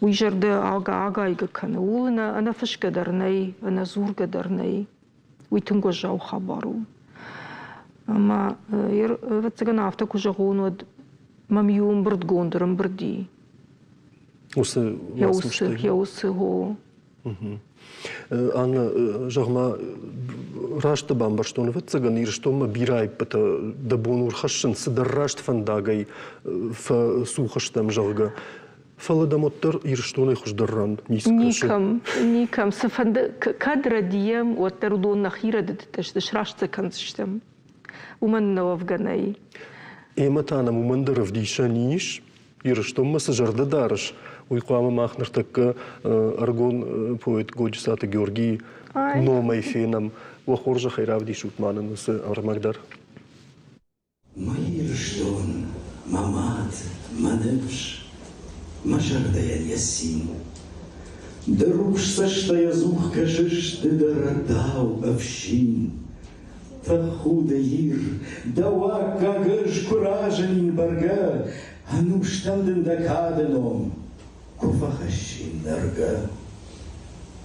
Уый зӕрдӕ агайгӕ кӕны. Ууыл ӕнӕфысгӕ дӕр нӕй, ӕнӕдзургӕ дӕр нӕй. Уый тынг уӕззау хабар у. Ӕмӕ, ӕвӕццӕгӕн, афтӕ куы зӕгъон, уӕд мӕм иу ӕмбырдгонд ӕрӕмбырд и. Уыцы Йӕ уыцы хо. Анна, зӕгъ-ма, раст дӕ бамбӕрстон, ӕвӕццӕгӕн, Ирыстонмӕ бирӕ аиппытӕ дӕ бон у рхӕссын, цыдӕр раст фӕндагӕй фӕцух стӕм, зӕгъгӕ. Фӕлӕ дӕм уӕддӕр Ирыстонӕй хуыздӕр ран ницы кӕсы. Никӕм, никӕм. Цыфӕнды, кӕд рӕдийӕм, уӕддӕр уыдон нӕхи рӕдыдтӕ сты, сраст сӕ кӕндзыстӕм. Уымӕн нӕ уӕвгӕ нӕй. Ӕмӕ та нӕм уымӕн дӕр ӕвдисӕн ис, Ирыстонмӕ цы зӕрдӕ дарыс, уый хъуамӕ мах ныртӕккӕ ӕрыгон поэт Годжысаты Георгийы номӕй фенӕм. Уӕ хорзӕхӕй равдисут ма нын уыцы ӕрмӕг дӕр. Мӕ Ирыстон, мӕ мад, мӕ ныфс, мӕ зӕрдӕйӕн йӕ цин. Ды рухс цӕстӕй ӕдзух кӕсыс ды дӕ рӕдау ӕфсин. Тӕхуды Ир, дӕу аккаг ӕз куы разынин бӕргӕ, Ӕнустӕм дын дӕ кады ном куы фӕхӕссин нӕргӕ.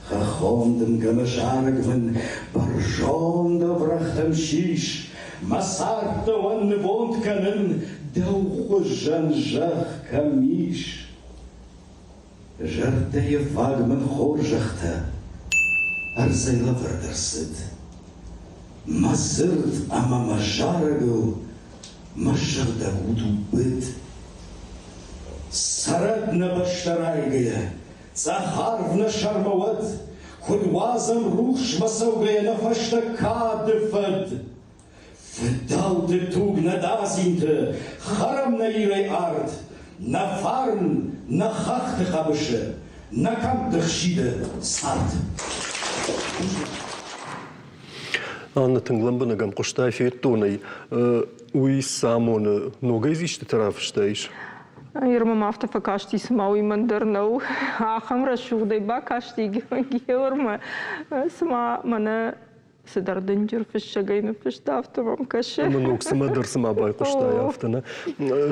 Хӕххон дымгӕмӕ зарӕг мын бӕрзонд ӕврӕгътӕм сис, Мӕ цард дӕуӕн нывонд кӕнын, дӕу хуызӕн зӕхх кӕм ис. Зӕрдӕйы фаг мын хорзӕхтӕ ӕрдзӕй лӕвӕрд ӕрцыд. Мӕ дзырд ӕмӕ мӕ зарӕгыл мӕ сыгъдӕг уд у быд. Цӕрӕд нӕ бӕстӕ райгӕйӕ, цъӕх арв нӕ сӕрмӕ уӕд, Куыд уадзӕм рухсмӕ цӕугӕйӕ нӕ фӕстӕ кады фӕд. Фыдӕлты туг нӕ дадзинты, хӕрӕм нӕ Ирӕй ард, Нӕ фарн нӕ хӕхты хъӕбысы, нӕ кӕмтты хсиды цард. Анна тынг лӕмбынӕг ӕм хъуыстай, федтон ӕй. Уый цы амоны? Ногӕй дзы истытӕ рафыстаис? Ир мӕм афтӕ фӕкасти, цыма уый мӕн дӕр нӕу. Ахӕм рӕсугъдӕй бакасти Геормӕ, цыма мӕнӕ цыдӕр дынджыр фыссӕгӕй ныффыста, афтӕ мӕм кӕсы. Ӕмӕ ног цымӕдӕр цыма байхъуыстай, афтӕ нӕ?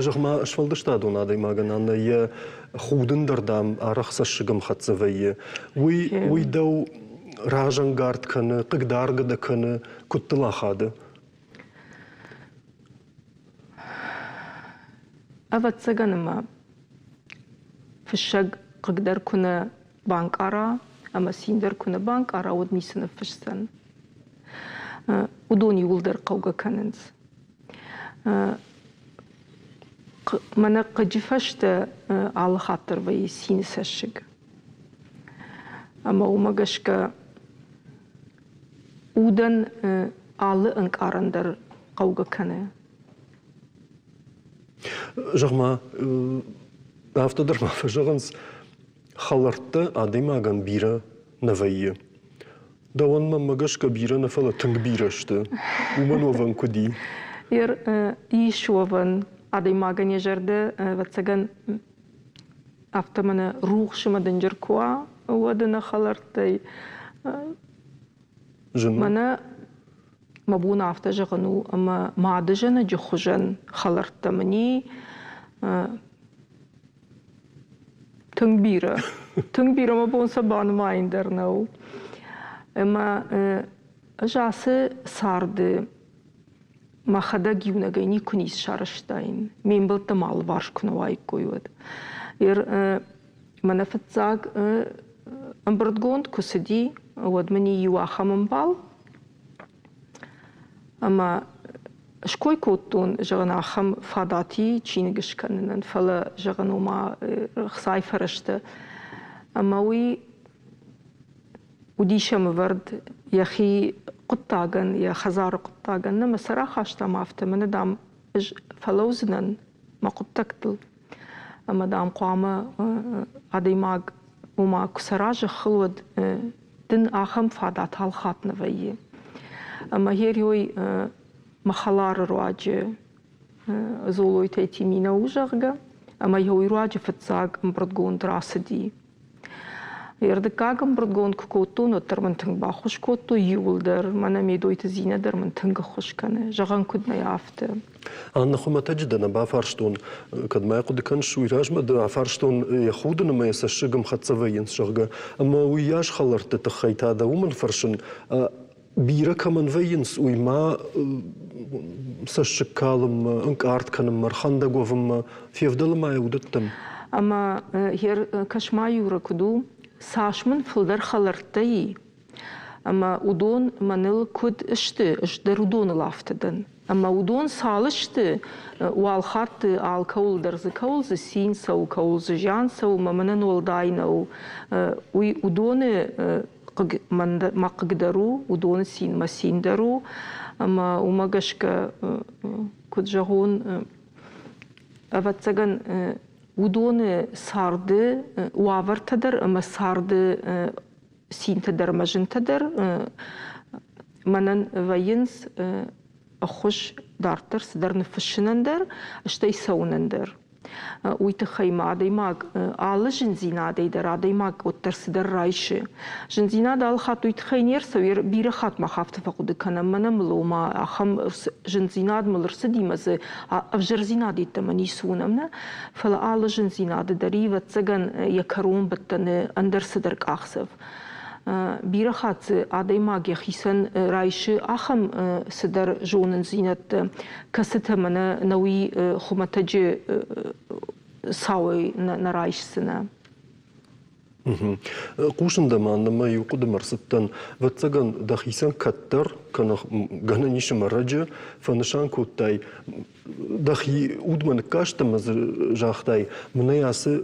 Зӕгъ-ма, сфӕлдыстадон адӕймагӕн, Аннӕ, йӕ худын дӕр, дам, арӕх цӕссыгӕмхӕццӕ вӕййы. Уый, уый дӕу разӕнгард кӕны, хъыгдаргӕ дӕ кӕны, куыд дыл ахады? Ӕвӕццӕгӕн ӕмӕ фыссӕг хъыг дӕр куы нӕ банкъара ӕмӕ цин дӕр куы нӕ банкъара, уӕд ницы ныффысдзӕн. Уыдон иууылдӕр хъӕугӕ кӕнынц. Мӕнӕ хъыджы фӕстӕ алы хатт дӕр вӕййы цины цӕссыг. Ӕмӕ уымӕ гӕсгӕ удӕн алы ӕнкъарӕн дӕр хъӕугӕ кӕны. Зӕгъ-ма, афтӕ дӕр ма фӕзӕгъынц, хӕлӕрттӕ адӕймагӕн бирӕ нӕ вӕййы. Дӕуӕн мӕнмӕ гӕсгӕ бирӕ нӕ, фӕлӕ тынг бирӕ сты. Уымӕн уӕвӕн куыд и? Ис уӕвӕн. Адӕймагӕн йӕ зӕрдӕ, ӕвӕццӕгӕн, афтӕ мӕнӕ рухс ӕмӕ дынджыр куы уа, уӕд ӕнӕ хӕлӕрттӕй мӕнӕ мӕ бон афтӕ зӕгъын у, ӕмӕ мадызӕнӕджы хуызӕн хӕлӕрттӕ мын и тынг бирӕ. Тынг бирӕ мӕ бон сӕ банымайын дӕр нӕу. Ӕмӕ ӕз ацы царды мӕхӕдӕг иунӕгӕй никуы ницы сарӕзтаин, ме мбӕлттӕ мӕ алыварс куы нӕ уаиккой, уӕд. Мӕнӕ фыццаг ӕмбырдгонд куы цыди, уӕд мын иу ахӕм ӕмбал ӕмӕ ской кодтон, зӕгъын, ахӕм фадат и чиныг скӕнынӕн, фӕлӕ, зӕгъын, ома хцайы фӕрӕзтӕ. Ӕмӕ уый уыдис ӕм ӕвӕрд йӕхи хъуыддагӕн, йӕ хӕдзары хъуыддагӕн. Нӕ мӕ сӕ рахастам афтӕ, мӕнӕ, дам, ӕз фӕлӕудзынӕн мӕ хъуыддӕгтыл ӕмӕ, дам, хъуамӕ адӕймаг ома куы цӕра зӕххыл, уӕд дын ахӕм фадат алхатт нӕ вӕййы. Ӕмӕ Гериой мӕ хӕлары руаджы Золойтӕй Тиминӕ у, зӕгъгӕ, ӕмӕ йӕ уый руаджы фыццаг ӕмбырдгонд рацыди. Ӕрдыккаг ӕмбырдгонд куы кодтон, уӕддӕр мын тынг баххуыс кодтой иууылдӕр. Мӕнӕ Медойты Зинӕ дӕр мын тынг ӕххуыс кӕны. Зӕгъӕн куыд нӕй, афтӕ. Анна, хуымӕтӕджы дӕ нӕ бафарстон, кӕд мӕ хъуыды кӕныс, уый размӕ дӕ афарстон йӕ худын ӕмӕ йӕ цӕссыг ӕмхӕццӕ вӕййынц, зӕгъгӕ. Ӕмӕ уыйас хӕлӕртты тыххӕй та дӕ уымӕн фӕрсын, бирӕ кӕмӕн вӕййынц, уый ма цӕссыг калынмӕ, ӕнкъард кӕнынмӕ, ӕрхӕндӕг уӕвынмӕ февдӕлы ма йӕ уыдӕттӕм? Ӕмӕ кӕс-ма, Юра, куыд у, цас мын фылдӕр хӕлӕрттӕ и, ӕмӕ уыдон мӕныл куыд сты, ӕз дӕр уыдоныл афтӕ дӕн. Ӕмӕ уыдон цал сты, уал хатты алкӕуыл дӕр дзы кӕуыл дзы цин цӕуы, кӕуыл дзы зиан цӕуы, мӕ мӕнӕн уӕлдай нӕу. Уый уыдоны хъыг мӕ хъыг дӕр у, уыдоны цин мӕ цин дӕр у. Ӕмӕ уымӕ гӕсгӕ, куыд зӕгъон, ӕвӕццӕгӕн, уыдоны царды уавӕртӕ дӕр ӕмӕ царды цинтӕ дӕр ӕмӕ зынтӕ дӕр мӕнӕн вӕййынц ӕххуыс дарддӕр цыдӕр ныффыссынӕн дӕр, стӕй цӕуынӕн дӕр. Уый тыххӕй ма адӕймаг алы зындзинадӕй дӕр адӕймаг уӕддӕр цыдӕр райсы. Зындзинад алы хатт уый тыххӕй не рцӕуы, бирӕ хатт мах афтӕ фӕхъуыды кӕнӕм, мӕнӕ мыл ома ахӕм зындзинад мыл ӕрцыди мӕ дзы ӕвзӕрдзинад йеддӕмӕ ницы уынӕм, нӕ? Фӕлӕ алы зындзинады дӕр, ӕвӕццӕгӕн, йӕ кӕронбӕттӕны ӕндӕр цыдӕр къахдзӕф. Бирӕ хатт дзы адӕймаг йӕхицӕн райсы ахӕм цыдӕр зонындзинӕдтӕ, кӕцытӕ мӕнӕ нӕуи хуымӕтӕджы цауӕй нӕ райсдзынӕ. Хъусын дӕм, Анна, мӕ иу хъуыдымӕ ӕрцыдтӕн. Ӕвӕццӕгӕн, дӕхицӕн кӕддӕр, кӕнӕ гӕнӕн ис ӕмӕ ӕрӕджы фӕнысан кодтай, дӕхи удмӕ ныккаст ӕмӕ дзы загътай, мӕнӕ ацы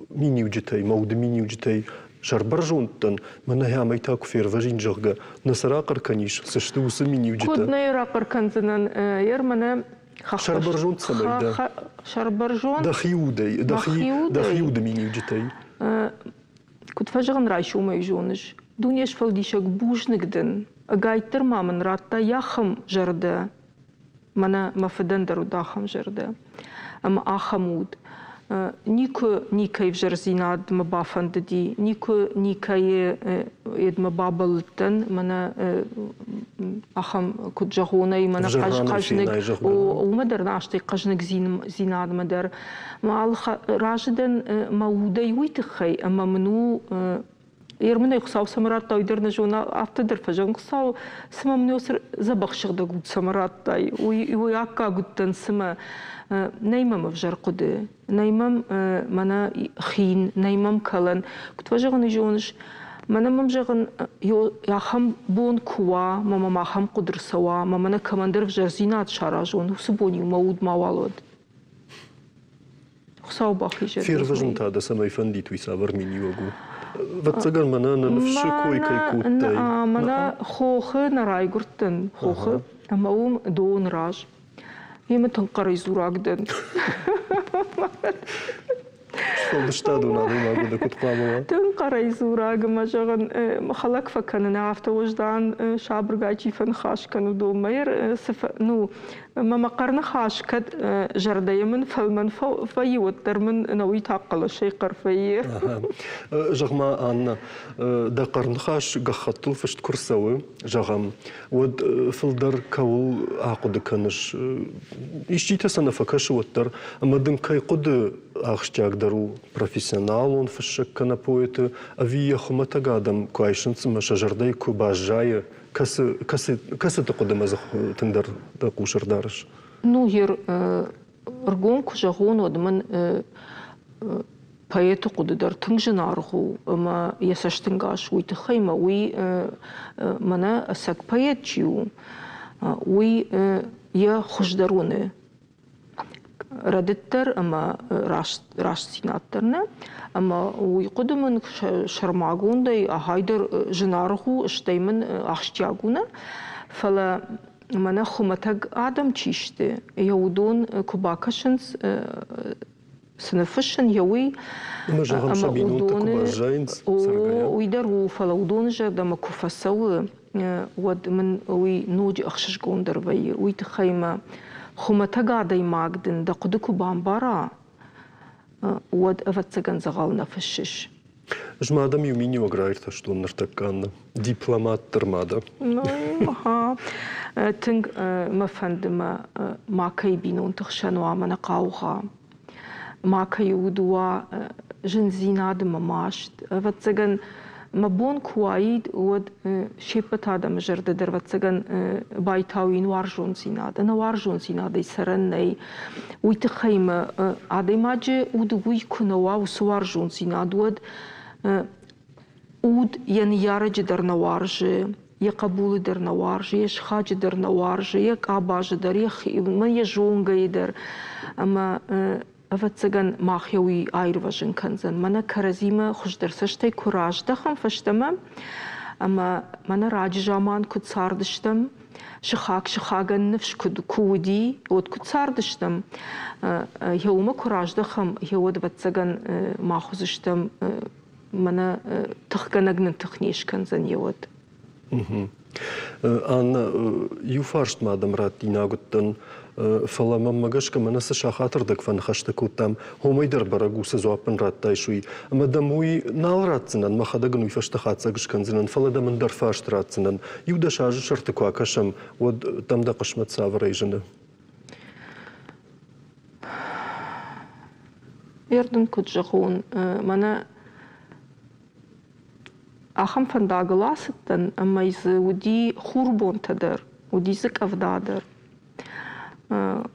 миниуджытӕй, мӕ уды миниуджытӕй сӕрбӕрзонд дӕн, мӕнӕ амӕй та куы фервӕзин, зӕгъгӕ, нӕ сӕ рахъӕр кӕнис, цы сты уыцы миниуджытӕ? Куыд нӕ рахъӕр кӕндзынӕн, ер мӕнӕ Сӕрбӕрзонд цӕмӕй дӕ? Сӕрбӕрзонд? Дӕхи удӕй, дӕхи уды миниуджытӕй. Куыд фӕзӕгъын, райсомӕй зоныс. Дунесфӕлдисӕг бузныг дын, ӕгайтдӕр ма мын радта ахӕм зӕрдӕ, мӕнӕ мӕ фыдӕн дӕр уыд ахӕм зӕрдӕ ӕмӕ ахӕм уд. Никуы никӕй ӕвзӕрдзинадмӕ бафӕндыди, никуы никӕйы йедмӕ бабӕллыдтӕн, мӕнӕ ахӕм, куыд зӕгъон ӕй, мӕнӕ хъӕзныг, уымӕ дӕр нӕ стӕй хъӕзныгдзинадмӕ дӕр. Мӕ разы дӕн мӕ удӕй уый тыххӕй, ӕмӕ мын у Ермынӕй Хуыцау цӕмӕ радта, уый дӕр нӕ зоны, афтӕ дӕр фӕзӕгъын, Хуыцау, цымӕ мын уыцы дзӕбӕх сыгъдӕг уд цӕмӕ радтай, уый аккаг уыдтӕн, цымӕ. Нӕй мӕм ӕвзӕр хъуыды, нӕй мӕм мӕнӕ хин, нӕй мӕм кӕлӕн. Куыд фӕзӕгъын, уый зоныс, мӕнӕ мӕм зӕгъын, ахӕм бон куы уа, мӕ мӕм ахӕм хъуыды рцӕуа, мӕ мӕнӕ кӕмӕндӕр ӕвзӕрдзинад саразон, уыцы бон-иу мӕ уд мауал уӕд. Хуыцау бахизӕд. Фервӕзын та дӕ цӕмӕй фӕндид, уый цавӕр миниуӕг у? Ӕвӕццӕгӕн, мӕнӕ нӕ ныфсы кой кӕй кодтай. Мӕнӕ хохы нӕ райгуырдтӕн, хохы, ӕмӕ уым дон раз. Йемӕ тынг хъӕрӕй дзураг дӕн. Сфӕлдыстадон адӕймаг уыд, куыд хъуамӕ уа? Тынг хъӕрӕй дзураг ӕмӕ зӕгъын, хӕлӕг фӕкӕнын, афтӕ уӕздан сабыргай чи фӕныхас кӕны, уыдонмӕ ну, Ӕмӕ мӕ хъӕрныхас кӕд зӕрдӕйы мын фӕлмӕн фӕййы, уӕддӕр мын нӕуый та хъӕлӕсӕй хъӕр фӕййы. Зӕгъ-ма, Анна, дӕ хъӕрныхас гӕххӕттыл фыст куы рцӕуы, зӕгъӕм, уӕд фылдӕр кӕуыл ахъуыды кӕныс? Исчитӕ сӕ нӕ фӕкӕсы уӕддӕр, ӕмӕ дын кӕй хъуыды ахсджиагдӕр у, профессионалон фыссӕг кӕнӕ поэты, ӕви йӕ хуымӕтӕг адӕм куы айсынц ӕмӕ сӕ зӕрдӕйы куы баззайы, Кӕцыты хъуыдымӕ дзы тынгдӕр дӕ хъус ӕрдарыс? Ну, ӕргом куы зӕгъон, уӕд мын поэты хъуыды дӕр тынг зынаргъ у ӕмӕ йӕ цӕстӕнгас уый тыххӕй мӕ уый мӕнӕ ӕцӕг поэт чи у, уый йӕ хуыздӕр уыны рӕдыд дӕр ӕмӕ рӕстдзинад дӕр нӕ. Ӕмӕ уый хъуыды мын сӕрмагондӕй ахӕй дӕр зынаргъ у, стӕй мын ахсджиаг у нӕ. Фӕлӕ мӕнӕ хуымӕтӕг адӕм чи сты, йӕ уыдон куы бакӕсынц, цы ныффыссын, йӕ уый. Ӕмӕ зӕгъӕм, сӕ бинонтӕ куы баззайынц цӕргӕйӕ. Уый дӕр у, фӕлӕ уыдоны зӕрдӕмӕ куы фӕцӕуы, уӕд мын уый ноджы ӕхсызгондӕр вӕййы. Уый тыххӕй мӕ хуымӕтӕг адӕймаг дын дӕ хъуыды куы бамбара, уӕд, ӕвӕццӕгӕн, дзӕгъӕл нӕ фыссыс. Ӕз ма дӕм иу миниуӕг раиртӕстон ныртӕккӕ, Анна. Дипломат дӕр ма дӕ. Ну, ага. Тынг мӕ фӕнды мӕ макӕй бинонты хсӕн уа мӕнӕ хъаугъа. Макӕй уд уа зындзинад ӕмӕ маст. Ӕвӕццӕгӕн, мӕ бон куы уаид, уӕд се ппӕт адӕмы зӕрдӕ дӕр, ӕвӕццӕгӕн, байтауин уарзондзинад. Ӕнӕ уарзондзинадӕй цӕрӕн нӕй. Уый тыххӕй мӕ адӕймаджы уд уый куы нӕ уа, уыцы уарзондзинад, уӕд уд йӕ ныййарӕджы дӕр нӕ уарзы, йӕ хъӕбулы дӕр нӕ уарзы, йӕ сыхаджы дӕр нӕ уарзы, йӕ къабазы дӕр, йӕ зонгӕйы дӕр. Ӕмӕ ӕвӕццӕгӕн, мах йӕ уый аирвӕзын кӕндзӕн. Мӕнӕ кӕрӕдзимӕ хуыздӕр цӕстӕй куы раздӕхӕм фӕстӕмӕ, ӕмӕ мӕнӕ раджы заман куыд цардыстӕм, сыхаг сыхагӕн ныфс куыд куы уыди, уӕд куыд цардыстӕм, йӕ уымӕ куы раздӕхӕм, йӕ уӕд, ӕвӕццӕгӕн, мах уыдзыстӕм мӕнӕ тыхгӕнӕг нын тых не скӕндзӕн еуӕд. Анна, иу фарст ма дӕм раттинаг уыдтӕн, фӕлӕ мӕнмӕ гӕсгӕ мӕнӕ цы сахатырдӕг фӕныхӕстӕ кодтам, уымӕй дӕр бӕрӕг у, цы дзуапп ын радтаис, уый. Ӕмӕ дӕм уый нал ратдзынӕн, мӕхӕдӕг ын уый фӕстӕ хатдзӕг скӕндзынӕн, фӕлӕ дӕм ӕндӕр фарст ратдзынӕн. Иу-дӕс азы сӕрты куы акӕсӕм, уӕд дӕм дӕ хъысмӕт цавӕрӕй зыны? Ӕрдын куыд зӕгъон, мӕнӕ ахӕм фӕндагыл ацыдтӕн, ӕмӕ дзы уыди хурбонтӕ дӕр, уыди дзы къӕвда дӕр.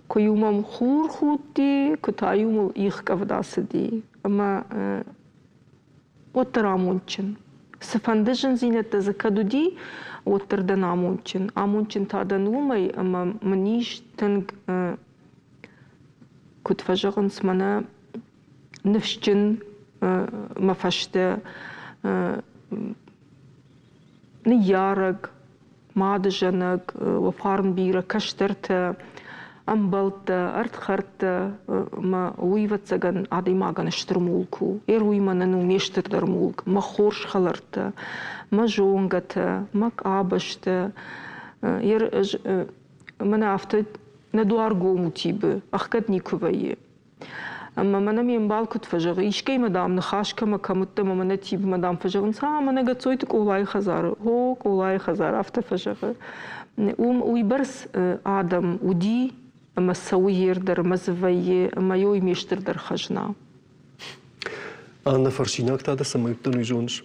Куы-иу мӕм хур худти, куы та-иу мыл их къӕвда цыди. Ӕмӕ уӕддӕр амондджын. Цыфӕнды зындзинӕдтӕ дзы кӕд уыди, уӕддӕр дӕн амондджын. Амондджын та дӕн уымӕй, ӕмӕ мын ис тынг, куыд фӕзӕгъынц, мӕнӕ ныфсджын мӕ фӕстӕ ныййарӕг, мадызӕнӕг, уӕ фарн бирӕ кӕстӕртӕ. Ӕмбӕлттӕ, ӕрдхӕрдтӕ мӕ уый, ӕвӕццӕгӕн, адӕймагӕн стыр мулк у. Ер уый мӕнӕн у ме стырдӕр мулк, мӕ хорз хӕлӕрттӕ, мӕ зонгӕтӕ, мӕ къабӕзтӕ. Ер ӕз мӕнӕ афтӕ нӕ дуар гом у Тибы, ӕхгӕд никуы вӕййы. Ӕмӕ мӕнӕ ме мбал куыд фӕзӕгъы, искӕимӕ, дам, ныхас кӕмӕ кӕм уыдтӕ ӕмӕ мӕнӕ Тибмӕ, дам, фӕзӕгъынц, а, мӕнӕ Гӕцойты Къолайы хӕдзары. О, Къолайы хӕдзар, афтӕ фӕзӕгъы. Уым уыйбӕрц адӕм уыди, ӕмӕ цӕуы йе рдӕр, ӕмӕ дзы вӕййы, ӕмӕ ой ме стырдӕр хӕзна. Аннӕ фӕрсинаг та дӕ цӕмӕй уыдтӕн, уый зоныс?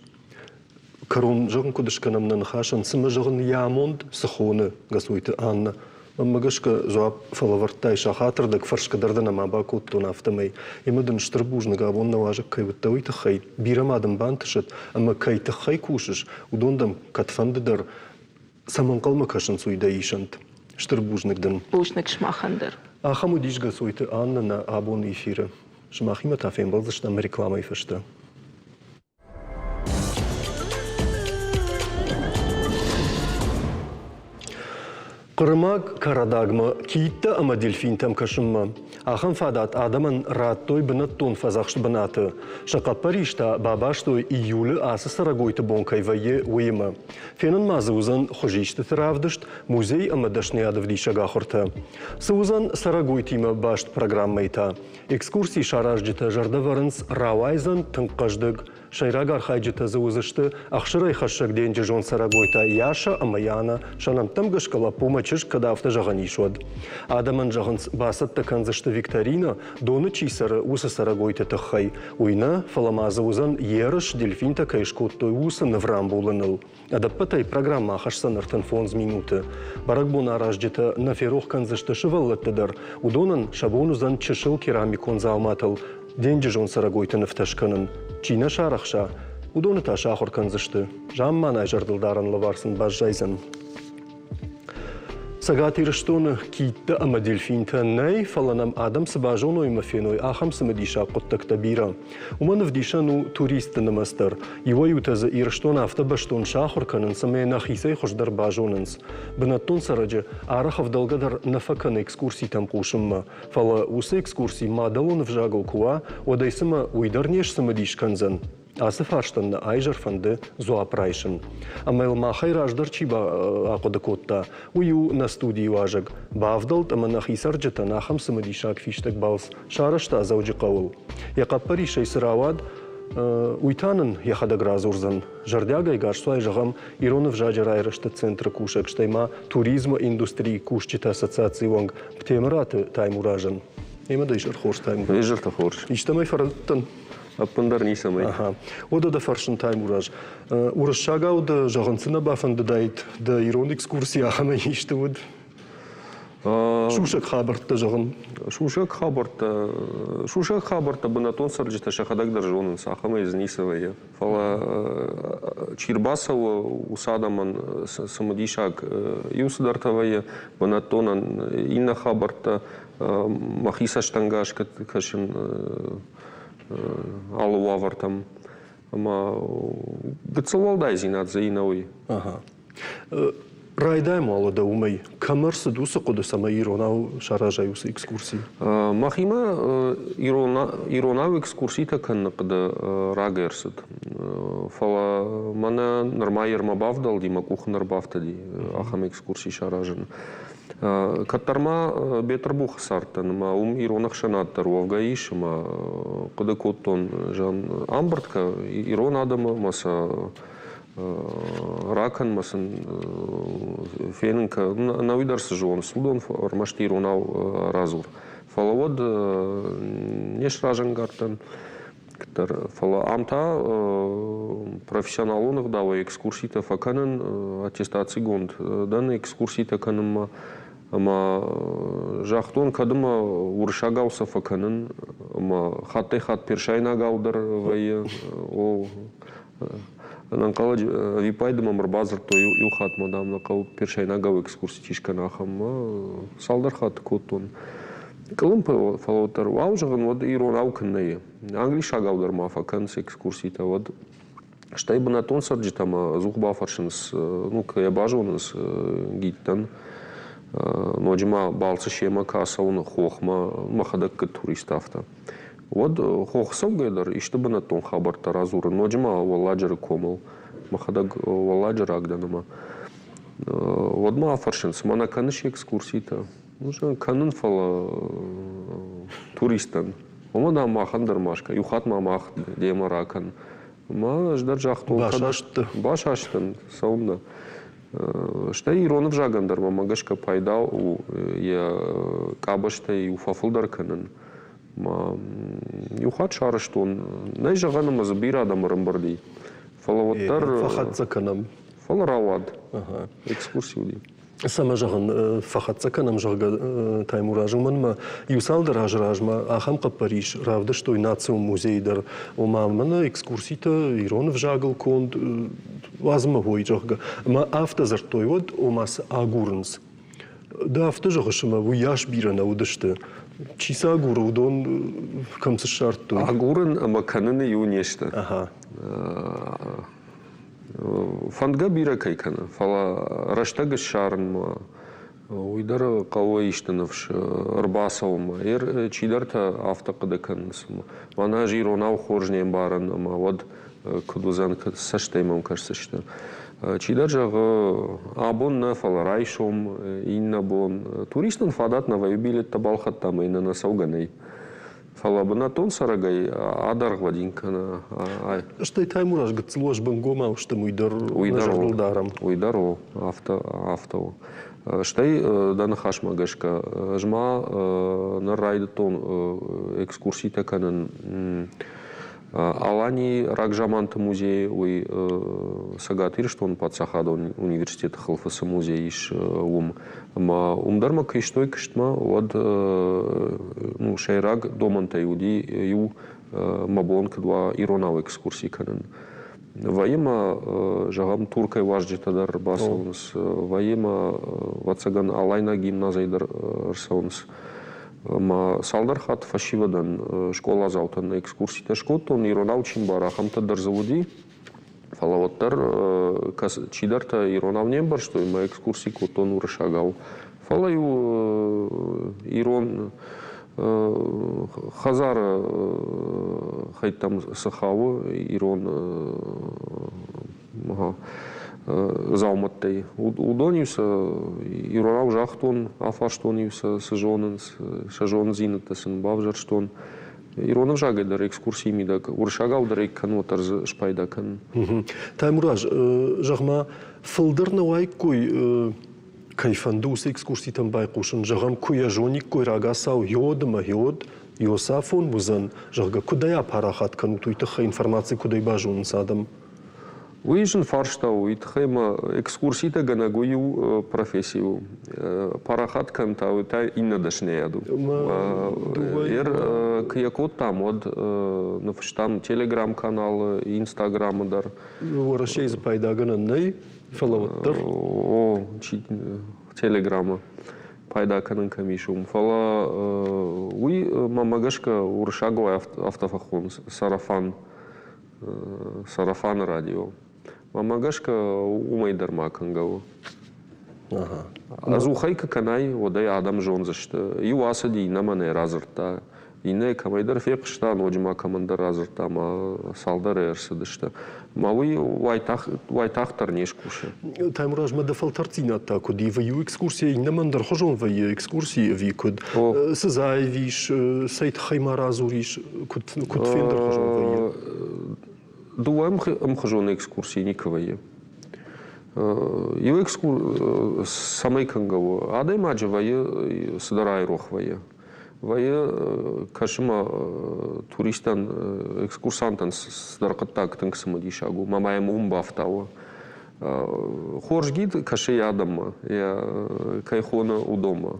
Кӕрон зӕгъын куыд скӕнӕм нӕ ныхасӕн, цымӕ зӕгъын йӕ амонд цы хоны Гасойты Аннӕ? Мӕнмӕ гӕсгӕ дзуапп фӕлӕвӕрдтай сахатырдӕг, фӕрсгӕ дӕр дӕ нӕма бакодтон, афтӕмӕй. Ӕмӕ дын стыр бузныг, абон нӕ уазӕг кӕй уыдтӕ, уый тыххӕй. Бирӕ ма дын бантысӕд, ӕмӕ кӕй тыххӕй кусыс, уыдон дӕм кӕдфӕнды дӕр цӕмӕ ӕнхъӕлмӕ кӕсынц, уый дӕ исӕнт. Стыр бузныг дын. Бузныг сымахӕн дӕр. Ахӕм уыдис Гасойты Аннӕ нӕ абоны эфиры. Сымахимӕ та фембӕлдзыстӕм рекламӕйы фӕстӕ. Хъырымаг Карадагмӕ киттӕ ӕмӕ дельфинтӕм кӕсынмӕ ахӕм фадат адӕмӕн радтой бынӕттон фӕдзӕхст бынаты. Сӕ хъӕппӕрис та бабастой июлы ацы цӕрӕгойты бон кӕй вӕййы, уыимӕ. Фенын ма дзы уыдзӕн хуызистыты равдыст, музей ӕмӕ дӕсныйадӕвдисӕг ахуыртӕ. Цы уыдзӕн цӕрӕгойтимӕ баст программӕйы та? Экскурси саразджытӕ зӕрдӕ вӕрынц, рауайдзӕн тынг хъӕздыг. Сӕйраг архайджытӕ дзы уыдзысты ӕхсырӕйхӕссӕг денджызон цӕрӕгойтӕ Яша ӕмӕ Яна, сӕ нӕмттӕм гӕсгӕ лӕппумӕ чызг кӕд афтӕ зӕгъӕн ис, уӕд. Адӕмӕн зӕгъынц, бацӕттӕ кӕндзысты викторинӕ, доны чи цӕры, уыцы цӕрӕгойты тыххӕй. Уый нӕ, фӕлӕ ма дзы уыдзӕн ерыс, дельфинтӕ кӕй скодтой, уыцы ныв рамбулыныл. Ӕдӕппӕтӕй программӕ ахӕсдзӕн 35 минуты. Бӕрӕгбон аразджытӕ нӕ ферох кӕндзысты сывӕллӕтты дӕр. Уыдонӕн сӕ бон уыдзӕн чысыл керамикон дзауматыл денджызон цӕрӕгойты нывтӕ скӕнын. Чи нӕ сарӕхса, уыдоны та сахуыр кӕндзысты. Замманай зӕрдылдарӕн лӕвар сын баззайдзӕн. Цӕгат Ирыстоны киттӕ ӕмӕ дельфинтӕ нӕй, фӕлӕ нӕм адӕм цы базоной ӕмӕ феной, ахӕм цымыдисаг хъуыддӕгтӕ бирӕ. Уымӕн ӕвдисӕн у туристты нымӕц дӕр. Иуӕй-иутӕ дзы Ирыстон афтӕ бӕстон сахуыр кӕнынц ӕмӕ йӕ нӕхицӕй хуыздӕр базонынц. Бынӕттон цӕрӕджы арӕх ӕвдӕлгӕ дӕр нӕ фӕкӕны экскурситӕм хъусынмӕ. Фӕлӕ уыцы экскурси мадӕлон ӕвзагыл куы уа, уӕд ӕй цымӕ уый дӕр не сцымыдис кӕндзӕн? Ацы фарстӕн нӕ аизӕр фӕнды дзуапп райсын. Ӕмӕ йыл махӕй раздӕр чи ахъуыды кодта, уый у нӕ студийы уазӕг. Бавдӕлд ӕмӕ нӕхи цӕрджытӕн ахӕм цымыдисаг фистӕг балц сарӕзта Дзӕуджыхъӕуыл. Йӕ хъӕппӕрисӕй цы рауад, уый та нын йӕхӕдӕг радзурдзӕн. Зӕрдиагӕй гасцуай зӕгъӕм, ирон ӕвзаджы райрӕзты центры кусӕг, стӕй ма туризмы индустрийы кусджыты ассоциацийы уӕнг Птемыраты Таймуразӕн. Ӕмӕ дӕ изӕр хорз, Таймураз. Изӕртӕ хорз. Истӕмӕй фӕрӕдыдтӕн? Ӕппындӕр ницӕмӕй. Ага. Уӕдӕ дӕ фӕрсын, Таймураз. Уырыссагау дӕ зӕгъын цы нӕ бафӕндыдаид, дӕ ирон экскурси ахӕмӕй исты уыд? Сусӕг хабӕрттӕ зӕгъын. Сусӕг хабӕрттӕ, сусӕг хабӕрттӕ бынӕттон цӕрджытӕ сӕхӕдӕг дӕр зонынц, ахӕмӕй дзы ницы вӕййы. Фӕлӕ чи рбацӕуы, уыцы адӕмӕн цымыдисаг иу цыдӕртӕ вӕййы, бынӕттонӕн иннӕ хабӕрттӕ мӕхи цӕстӕнгас кӕсын алы уавӕртӕм. Ӕмӕ гыццыл уӕлдайдзинад дзы и нӕ уый. Ага. Райдайӕм уал уӕдӕ уымӕй. Кӕм ӕрцыд уыцы хъуыды, цӕмӕй иронау саразай уыцы экскурси? Мӕхимӕ иронау экскурситӕ кӕныны хъуыды рагӕй ӕрцыд. Фӕлӕ мӕнӕ нырма ермӕ бавдӕлди, мӕ къухы ныр бафтыди ахӕм экскурси саразын. Кӕддӕр ма Бетъырбухы цардтӕн ӕмӕ уым ирон ӕхсӕнад дӕр уӕвгӕ ис ӕмӕ хъуыды кодтон, зӕгъын, ӕмбырд кӕ ирон адӕмы ӕмӕ сӕ ракӕн ӕмӕ сын фенын кӕ, ӕнӕуи дӕр цы зонынц, уыдон ӕрмӕст иронау радзур. Фӕлӕ уӕд не сразӕнгард дӕн. Дӕр. Фӕлӕ ам та профессионалон ӕгъдауӕй экскурситӕ фӕкӕнын, аттестацигонд дӕн экскурситӕ кӕнынмӕ. Ӕмӕ загътон, кӕд ӕмӕ уырыссагау сӕ фӕкӕнын, ӕмӕ хаттӕй-хатт персайнагау дӕр вӕййы. О, ӕнӕнхъӕлӕджы ӕвиппайды мӕм ӕрбадзырдтой иу хатт ма, дам, нӕ хъӕуы персайнагау экскурси чи скӕна, ахӕммӕ. Цалдӕр хатты кодтон. Къуылымпы, фӕлӕ уӕддӕр уау зӕгъын, уӕд иронау куыннӕ и. Англисагау дӕр ма фӕкӕнынц экскурситӕ, уӕд стӕй бынӕттон цӕрджытӕ ма ӕдзух бафӕрсынц, ну, кӕй базонынц гидтӕн. Ноджы ма балцы семӕ куы ацӕуын хохмӕ, мӕхӕдӕг куыд турист, афтӕ. Уӕд хох цӕугӕ дӕр исты бынӕттон хабӕрттӕ радзурын, ноджы ма Уӕлладжыры комыл, мӕхӕдӕг уӕлладжыраг дӕн ӕмӕ уӕд ма афӕрсынц, мӕнӕ кӕныс экскурситӕ? Ну, зӕгъын, кӕнын, фӕлӕ туристӕн. Уымӕн дам махӕн дӕр ма скӕ, иу хатт ма мах демӕ ракӕн. Ма ӕз дӕр загътон, Басасттӕ? Басастӕн, цӕуылнӕ. Стӕй ирон ӕвзагӕн дӕр мӕнмӕ гӕсгӕ пайда у йӕ къабӕзтӕй иу фӕфылдӕр кӕнын. Ма иу хатт сарӕзтон, нӕй зӕгъӕн ӕмӕ дзы бирӕ адӕм ӕрӕмбырд и. Фӕлӕ уӕддӕр... Фӕхӕццӕ кӕнӕм. Фӕлӕ рауад. Экскурси уыди. Цӕмӕ зӕгъын, фӕхӕццӕ кӕнӕм, зӕгъгӕ, Таймураз, уымӕн ӕмӕ иу цалдӕр азы размӕ ахӕм хъӕппӕрис равдыстой национ музейы дӕр, ома мӕнӕ экскурситӕ ирон ӕвзагыл конд уадзынмӕ уой, зӕгъгӕ. Ӕмӕ афтӕ дзырдтой уӕд, ома цы агурынц. Ды афтӕ зӕгъыс, ӕмӕ уыйас бирӕ нӕ уыдысты. Чи цы агуры, уыдон кӕм цы ссардтой? Агурын ӕмӕ кӕныны иу не сты. Фӕндгӕ бирӕ кӕй кӕны, фӕлӕ рӕстӕг ссарынмӕ уый дӕр хъӕуы исты ныфс ӕрбацӕуынмӕ. Чидӕртӕ афтӕ хъуыды кӕнынц, мӕнӕ ӕз иронау хорз не мбарын ӕмӕ уӕд куыд уыдзӕн, цӕстӕй мӕм кӕсдзысты. Чидӕр зӕгъы, абон нӕ, фӕлӕ райсом, иннӕ бон. Туристӕн фадат нӕ вӕййы билеттӕ балхӕдта ӕмӕ йын ӕнӕцӕугӕ нӕй. Фӕлӕ бынӕттон цӕрӕгӕй адӕргъвӕдин кӕны. Стӕй Таймураз гыццыл уӕзбынгомау стӕм, уый дӕр нӕ зӕрдыл дарӕм. Уый дӕр у, афтӕ, афтӕ у. Стӕй дӕ ныхасмӕ гӕсгӕ, ӕз ма ныр райдыдтон экскурситӕ кӕнын Аланийы рагзаманты музейы, уый Цӕгат Ирыстоны паддзахадон университеты хылфы цы музей ис, уым. Ӕмӕ уым дӕр мӕ куы истой куыстмӕ, уӕд ну, сӕйраг домӕнтӕй уыди иу, мӕ бон куыд уа иронау экскурси кӕнын. Вӕййы ма, зӕгъӕм, Туркӕй уазджытӕ дӕр ӕрбацӕуынц, вӕййы ма, ӕвӕццӕгӕн, алайнаг гимназӕй дӕр ӕрцӕуынц. Ӕмӕ цалдӕр хатт фӕсивӕдӕн, скъоладзаутӕн экскурситӕ скодтон, иронау чи мбары, ахӕмтӕ дӕр дзы уыди. Фӕлӕ уӕддӕр чидӕртӕ иронау не мбӕрстой ӕмӕ экскурси кодтон уырыссагау. Фӕлӕ-иу ирон хӕдзары хӕйттӕм цы хауы, ирон дзаумӕттӕй, уыдон-иу сӕ иронау загътон, афарстон-иу сӕ, цы зонынц, сӕ зонындзинӕдтӕ сын бавзӕрстон. Ирон ӕвзагӕй дӕр экскурсийы мидӕг, уырыссагау дӕр ӕй кӕнын, уӕддӕр дзы спайда кӕнын. Таймураз, зӕгъ-ма, фылдӕр нӕ уаиккой, кӕй фӕнды уыцы экскурситӕм байхъусын, зӕгъӕм, куы йӕ зониккой рагацау йод ӕмӕ йод, йосафон уыдзӕн, зӕгъгӕ, куыд ӕй апарахат кӕнут, уый тыххӕй информаци куыдӕй базонынц адӕм? Уый зын фарста у, уый тыххӕй ма экскурситӕгӕнӕг уый иу професси у. Парахат кӕн та уый та иннӕ дӕсныйад у. Ер куы йӕ кодтам, уӕд ныффыстам телеграм-каналы, инстаграмы дӕр. Уӕрӕсейы дзы пайдагӕнӕн нӕй, фӕлӕ уӕддӕр. О, телеграммы пайда кӕнын кӕм ис, уым. Фӕлӕ уый, мӕнмӕ гӕсгӕ, уырыссагау афтӕ фӕхонынц сарафан. Сарафаны радио. Мӕнмӕ гӕсгӕ, уымӕй дӕр ма кӕнгӕ у. Ӕдзухӕй куы кӕнай, уӕд ӕй адӕм зондзысты. Иу ацыди, иннӕмӕн ӕй радзырдта. Иннӕ кӕмӕйдӕр фехъуыста, ноджы ма кӕмӕндӕр радзырдта, ӕмӕ цалдӕрӕй ӕрцыдысты. Ӕмӕ уый уайтагъддӕр не скусы. Таймураз, мӕ дӕ фӕлтӕрддзинад та куыд ивы? Иу экскурсийӕ иннӕмӕн дӕр хуызон вӕййы экскурси ӕви куыд? Цы дзы аивис, цӕй тыххӕй ма радзурис, куыд, куыд фендӕрхуызон вӕййы? Дыууӕ ӕмхуызон экскурсийы никуы вӕййы. Иу экскур цӕмӕй кӕнгӕ у? Адӕймаджы вӕййы цыдӕр айрох вӕййы. Вӕййы, кӕсы ма туристӕн, экскурсантӕн цыдӕр хъуыддаг тынг цымыдисаг у, мӕ ма йӕм уым бафтауы. Хорз гид кӕсы йӕ адӕммӕ, йӕ кӕй хоны, уыдонмӕ.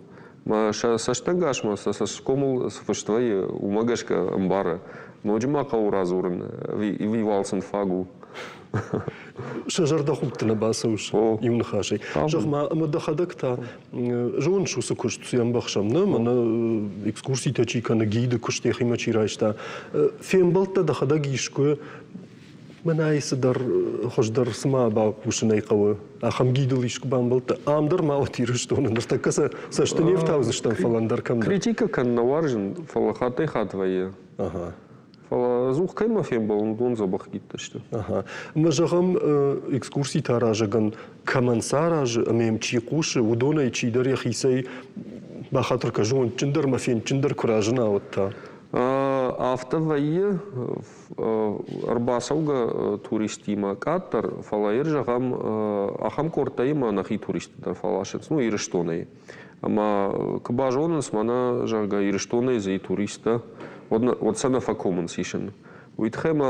Мӕ сӕ цӕстӕнгасмӕ, сӕ цӕсгомыл цы фыст вӕййы, уымӕ гӕсгӕ ӕмбары. Ноджы ма хъӕуы радзурын, ӕви сын фаг у. Сӕ зӕрдӕхудты нӕ бацӕуыс иу ныхасӕй. Зӕгъ-ма, ӕмӕ дӕхӕдӕг та зоныс уыцы куыст, цы ӕмбӕхсӕм, нӕ? Мӕнӕ экскурситӕ чи кӕны, гиды куыст йӕхимӕ чи райста. Фембӕлдтӕ дӕхӕдӕг искуы Мӕнӕй цыдӕр хуыздӕр цыма бакусын ӕй хъӕуы. Ахӕм гидыл искуы бамбӕлдтӕ. Ам дӕр ма уыд Ирыстоны. Ныртӕккӕ сӕ цӕсты не фтаудзыстӕм, фӕлӕ ӕндӕр кӕмдӕр. Критикӕ кӕнын нӕ уарзын, фӕлӕ хаттӕй-хатт вӕййы. Фӕлӕ ӕдзух кӕимӕ фембӕлын, уыдон дзӕбӕх гидтӕ сты. Ӕмӕ зӕгъӕм, экскурситӕ аразӕгӕн кӕмӕн цы аразы ӕмӕ йӕм чи хъусы, уыдонӕй чидӕр йӕхицӕй бахатыр кӕ, зондджындӕр ӕмӕ фендджындӕр куы разына, уӕд та? Афтӕ вӕййы ӕрбацӕугӕ туристтимӕ къаддӕр, фӕлӕ ир зӕгъӕм, ахӕм къордтӕй ма нӕхи туристты дӕр фӕласынц, ну, Ирыстонӕй. Ӕмӕ куы базонынц, мӕнӕ, зӕгъгӕ, Ирыстонӕй дзы и туристтӕ, уӕд сӕ нӕ фӕкомынц исын. Уый тыххӕй ма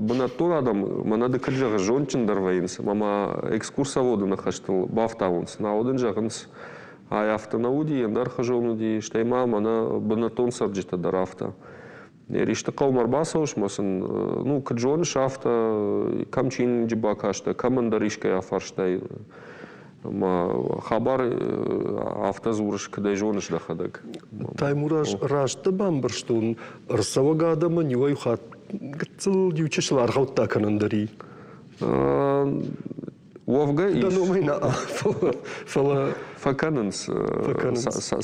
бынӕттон адӕм, мӕнӕ ды куыд зӕгъыс, зондджындӕр вӕййынц ӕмӕ ма экскурсоводы ныхӕстыл бафтауынц. Науӕд ын зӕгъынц, ай афтӕ нӕ уыди, ӕндӕр хызон уыди, стӕй ма мӕнӕ бынӕттон цӕрджытӕ дӕр афтӕ. Исты хъӕумӕ ӕрбацӕуыс мӕ сын, ну, куыд зоныс, афтӕ кӕм чиныджы бакастӕ, кӕм ӕндӕр искӕй афарстай. Ӕмӕ хабар афтӕ дзурыс, куыд ӕй зоныс дӕхӕдӕг. Таймураз, раст дӕ бамбӕрстон, ӕрцӕуӕг адӕмӕн иуӕй хатт гыццыл иу чысыл аргъӕуттӕ кӕнын дӕр и. Уӕвгӕ ис. Дӕ номӕй нӕ, фӕлӕ фӕкӕнынц.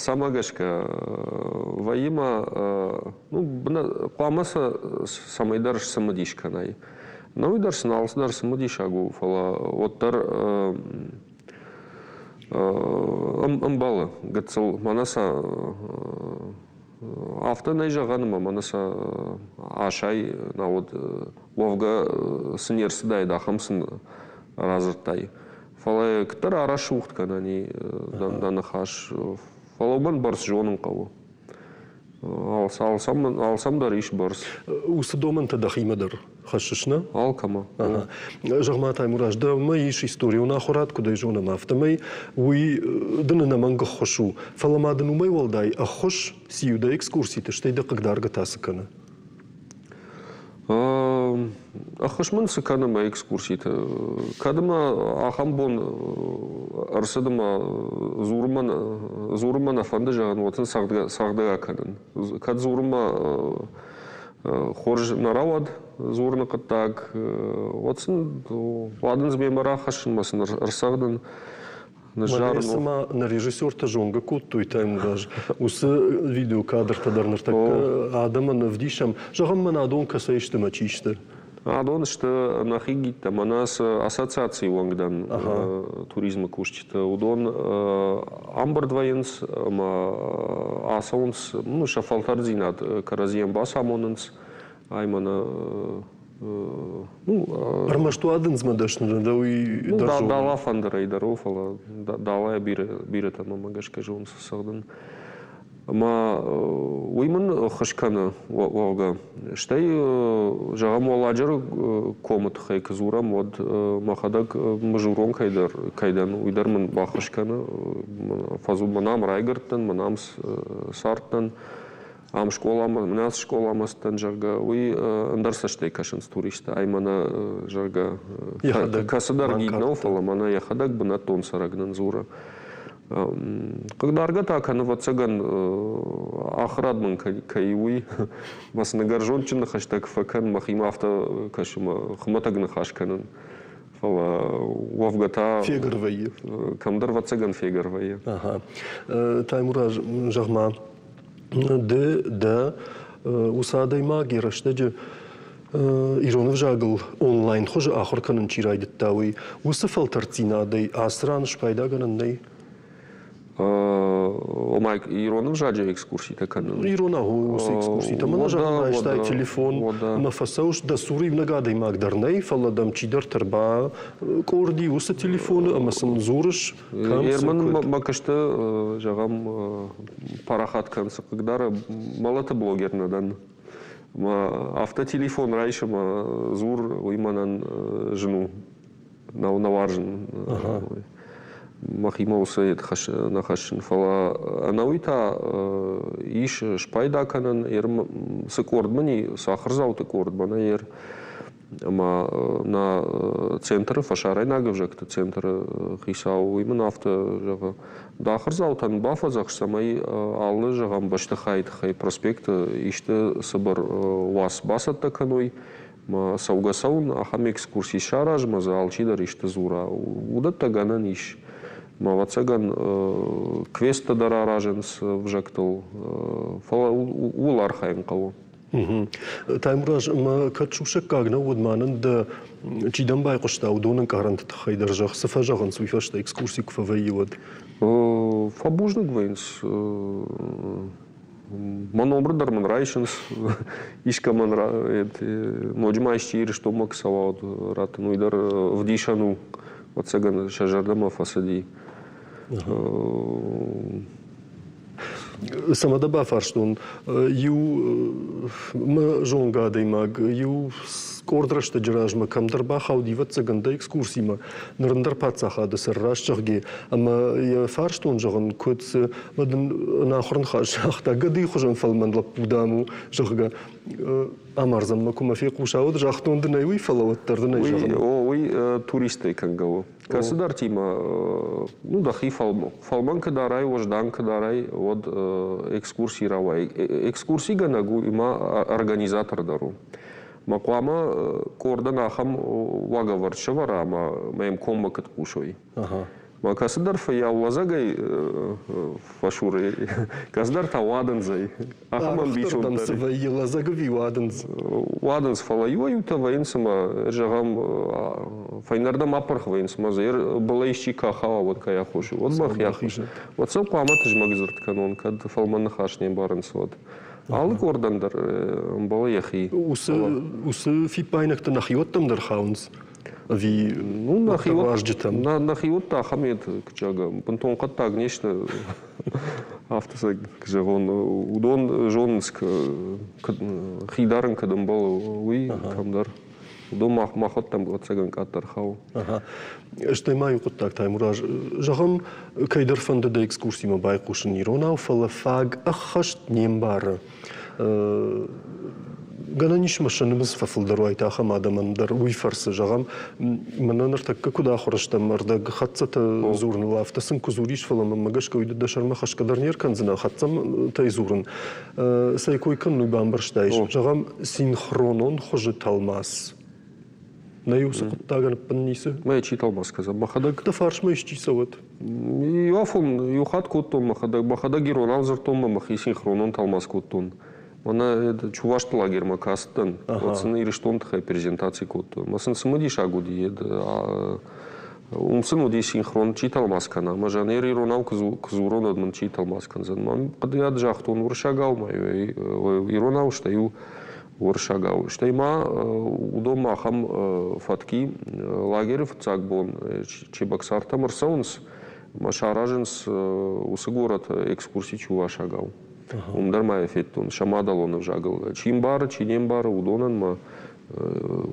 Цӕмӕ гӕсгӕ вӕййы ма, ну, хъуамӕ сӕ цӕмӕйдӕр сцымыдис кӕнай. Науи дӕр сын алцыдӕр цымыдисаг у, фӕлӕ уӕддӕр ӕмбӕлы гыццыл. Мӕнӕ сӕ афтӕ нӕй зӕгъӕн ӕмӕ мӕнӕ сӕ асай, науӕд уӕвгӕ цы не рцыдаид, ахӕм сын радзырдтай. Фӕлӕ куыддӕр арӕсугъд кӕнӕн и дӕ ныхас, фӕлӕ уымӕн бӕрц зонын хъӕуы. Алцӕм дӕр ис бӕрц. Уыцы домӕнтӕ дӕхимӕ дӕр хӕссыс, нӕ? Алкӕмӕ. Зӕгъ-ма, Таймураз, дӕумӕ ис историон ахуырад, куыд ӕй зонӕм, афтӕмӕй уый дын ӕнӕмӕнг ӕххуыс у. Фӕлӕ ма дын уымӕй уӕлдай ӕххуыс циу дӕ экскурситы, стӕй дӕ хъыгдаргӕ та цы кӕны? Ӕххуыс мын цы кӕны мӕ экскурситы? Кӕд ӕмӕ ахӕм бон ӕрцыд ӕмӕ дзурынмӕ нӕ фӕнды зӕгъын, уӕд сын цӕгъдгӕ кӕнын. Кӕд дзурынмӕ хорз нӕ рауад дзурыны хъуыддаг, уӕд сын уадындз мемӕ рахӕссын мӕ сын ӕрцӕгъдын. Мӕнӕ цыма нӕ режиссертӕ зонгӕ кодтой Таймураз, уыцы видеокадртӕ дӕр ныртӕккӕ адӕмӕн ӕвдисӕм. Зӕгъӕм, мӕнӕ адон кӕцӕй сты мӕ чи сты? Адон сты нӕхи гидтӕ, мӕнӕ цы ассоциацийы уӕнг дӕн туризмы кусджыты, уыдон ӕмбырд вӕййынц ӕмӕ ацӕуынц, ну, сӕ фӕлтӕрддзинад кӕрӕдзийӕн бацамонынц. Ай мӕнӕ Ӕрмӕст уадындзмӕ дӕсны дӕ, уый дӕр зоны. Дала фӕндырӕй дӕр у, фӕлӕ далайӕ бирӕтӕ мӕнмӕ гӕсгӕ зонынц цӕгъдын. Ӕмӕ уый мын ӕххуыс кӕны, уӕвгӕ. Стӕй, зӕгъӕм, Уӕлладжыры комы тыххӕй куы дзурӕм, уӕд мӕхӕдӕг мызурон кӕй дӕн, уый дӕр мын баххуыс кӕны. Мӕн ам райгуырдтӕн, мӕн ам цардтӕн. Ам скъоламӕ, мӕнӕ ацы скъоламӕ цыдтӕн, зӕгъгӕ, уый ӕндӕр цӕстӕй кӕсынц туристтӕ. Ай мӕнӕ, зӕгъгӕ, кӕцыдӕр гид нӕу, фӕлӕ мӕнӕ йӕхӕдӕг бынӕттон цӕрӕг нын дзуры. Хъыгдаргӕ та кӕны, ӕвӕццӕгӕн, ахуырад мын кӕй уый. Мӕ сын ӕгӕр зондджын ныхӕстӕ куы фӕкӕн, мӕхимӕ афтӕ кӕсы мӕ хуымӕтӕг ныхас кӕнын. Фӕлӕ уӕвгӕ та фегӕр вӕййы. Кӕмдӕр, ӕвӕццӕгӕн, фегӕр вӕййы. Ага. Таймураз, зӕгъ-ма, ды дӕ уыцы адӕймаг йӕ рӕстӕджы ирон ӕвзагыл онлайн хуызы ахуыр кӕнын чи райдыдта, уый уыцы фӕлтӕрддзинадӕй ацы ран спайдагӕнӕн нӕй? Ома ирон ӕвзаджы экскурситӕ кӕнын? Ирон уыцы экскурситӕ. Мӕнӕ зӕгъын, райстай телефон ӕмӕ фӕцӕуыс, дӕ цуры иунӕг адӕймаг дӕр нӕй, фӕлӕ дӕм чидӕртӕ ӕрбакъорди уыцы телефоны ӕмӕ сын дзурыс, кӕм цы, Ерман куыд. Мӕ куысты, зӕгъӕм, парахат кӕн цы хъыгдары, мӕлӕты блогер нӕ дӕн. Мӕ афтӕ телефон райс ӕмӕ дзур, уый мӕнӕн зын у. Нӕ уарзын. Мӕхимӕ уыцы нӕ хӕссын. Фӕлӕ ӕнӕуый та ис спайда кӕнӕн, цы къорд мын и, цы ахуырдзауты къорд мӕнӕ ер. Ӕмӕ нӕ центры, фӕсарӕйнаг ӕвзӕгты центры хицау, уый мын афтӕ зӕгъы, дӕ ахуырдзаутӕн бафӕдзӕхс, цӕмӕй алы, зӕгъӕм, бӕстыхайы тыххӕй проспекты исты цыбыр уац бацӕттӕ кӕной. Мӕ цӕугӕ-цӕуын ахӕм экскурси сараз, ӕмӕ дзы алчидӕр исты дзура. Уыдӕттӕ гӕнӕн ис. Мӕ ӕвӕццӕгӕн, квесттӕ дӕр аразынц ӕвзӕгтыл, фӕлӕ ууыл архайын хъӕуы. Таймураз, ӕмӕ кӕд сусӕггаг нӕ уыд, ма нын дӕ чи дӕм байхъуыста, уыдон ӕнкъарӕнты тыххӕй дӕр зӕгъ, цы фӕзӕгъынц уый фӕстӕ экскурси куы фӕвӕййы, уӕд? Фӕбузныг вӕййынц. Мӕ номыр дӕр мын райсынц, искӕмӕн ноджы ма исчи Ирыстонмӕ куы цӕуа, уӕд раттын, уый дӕр ӕвдисӕн у, ӕвӕццӕгӕн, сӕ зӕрдӕмӕ фӕцыди. Цӕмӕ дӕ бафарстон, иу мӕ зонгӕ адӕймаг иу къорд рӕстӕджы размӕ кӕмдӕр бахауд, ӕвӕццӕгӕн, дӕ экскурсимӕ, ныр ӕндӕр паддзахады сӕр раст зӕгъгӕ, ӕмӕ йӕ фарстон, зӕгъын, куыд цы, уӕд ын ӕнахуыр ныхас загъта, гӕдыйы хуызӕн фӕлмӕн лӕппу, дам, у, зӕгъгӕ. Амардзӕн мӕ, куы мӕ фехъуса, уӕд загътон дын ӕй уый, фӕлӕ уӕддӕр дын ӕй зӕгъын. О, уый туристтӕй кӕнгӕ у. Кӕцыдӕртимӕ ну, дӕхи фӕлмӕн куы дарай, уӕздан куы дарай, уӕд экскурси рауайы. Экскурсигӕнӕг у ӕмӕ организатор дӕр у. Мӕ хъуамӕ къордӕн ахӕм уагӕвӕрд сӕвӕра ӕмӕ мӕм коммӕ куыд хъусой. Ма кӕцыдӕр фыййау лӕдзӕгӕй фӕсуры, кӕцыдӕр та уадындзӕй. Ахӕм ӕмбисонд цы вӕййы, лӕдзӕг ӕви уадындз? Уадындз, фӕлӕ иуӕй-иутӕ вӕййынц ӕмӕ, зӕгъӕм, фӕйнӕрдӕм апырх вӕййынц ӕмӕ дзы былӕй исчи куы ахауа, уӕд кӕй аххос у, уӕд мӕхи аххос. Уӕд сӕм хъуамӕ тызмӕг дзырд кӕнон, кӕд фӕлмӕн ныхас не мбарынц, уӕд. Алы къордӕн дӕр ӕмбӕлы йӕхи. Уыцы фиппаинӕгтӕ нӕхиуӕттӕм дӕр хауынц? Ӕви ну, уазджытӕм? Нӕхиуӕттӕ ахӕм ед, зӕгъӕм, бынтон хъӕддаг не сты, афтӕ сӕ зӕгъон. Уыдон зонынц, хи дарын куыд ӕмбӕлы, уый кӕмдӕр. Уыдон махуӕттӕм ӕвӕццӕгӕн къаддӕр хауы. Стӕй ма иу хъуыддаг, Таймураз, зӕгъӕм, кӕйдӕр фӕнды дӕ экскурсимӕ байхъусын иронау, фӕлӕ фаг ӕххӕст не мбары. Гӕнӕн ис, мӕ сӕ нымӕц фӕфылдӕр уайт ахӕм адӕмӕн дӕр уый фӕрцы, зӕгъӕм, мӕнӕ ныртӕккӕ куыд ахуыр стӕм ӕрдӕг хӕццӕтӕ дзурыныл, афтӕ сын куы дзурис, фӕлӕ мӕнмӕ гӕсгӕ уый дӕ сӕрмӕ хӕсгӕ дӕр не ркӕндзынӕ хӕццӕтӕй дзурын. Цӕй кой кӕнын, уый бамбӕрстаис. Зӕгъӕм, синхронон хуызы тӕлмац. Нӕ уыцы хъуыддагӕн ӕппын ницы. Мӕ чи тӕлмац кӕндзӕн? Мӕхӕдӕг? Дӕ фарсмӕ исчи цӕуӕд. Иу афон иу хатт кодтон мӕхӕдӕг. Мӕхӕдӕг иронау дзырдтон мӕ мӕхи синхронон тӕлмац кодтон. Мӕнӕ Чувашты лагермӕ куы ацыдтӕн, уӕд сын Ирыстоны тыххӕй презентаци кодтон. Мӕ сын цымыдисаг уыди, уым сын уыди синхрон, чи тӕлмац кӕна. Мӕ жанр иронау куы дзурон, уӕд мын чи тӕлмац кӕндзӕн. Мӕ хъуыдыйад загътон уырыссагау ма иронау, стӕй-иу уырыссагау. Стӕй ма уыдонмӕ ахӕм фӕтки лагеры фыццаг бон Чебоксартӕм ӕрцӕуынц ӕмӕ саразынц уыцы горӕты экскурси чувашагау. Уым дӕр ма йӕ федтон сӕ мадӕлон ӕвзагыл. Чи мбары, чи не мбары, уыдонӕн ма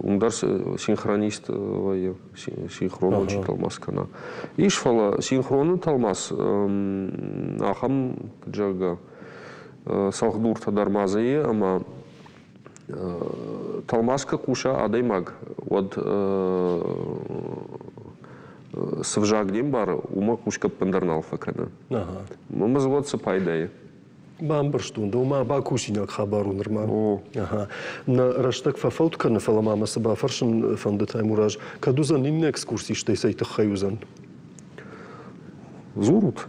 уым дӕр синхронист вӕййы, синхронон чи тӕлмац кӕна. Ис, фӕлӕ синхроны тӕлмац ахӕм, зӕгъгӕ, цӕлхдуртӕ дӕр ма дзы и, ӕмӕ тӕлмац куы хъуса адӕймаг, уӕд цы взаг не мбары, уымӕ хъусгӕ ӕппындӕр нал фӕкӕны. Мӕ дзы уӕд цы пайда и? Бамбӕрстон, дӕумӕ бакусинаг хабар у нырма. Ага. Нӕ рӕстӕг фӕфӕуд кӕны, фӕлӕ ма мӕ цы бафӕрсын фӕнды, Таймураз, кӕд уыдзӕн иннӕ экскурси, стӕй цӕй тыххӕй уыдзӕн? Дзурут.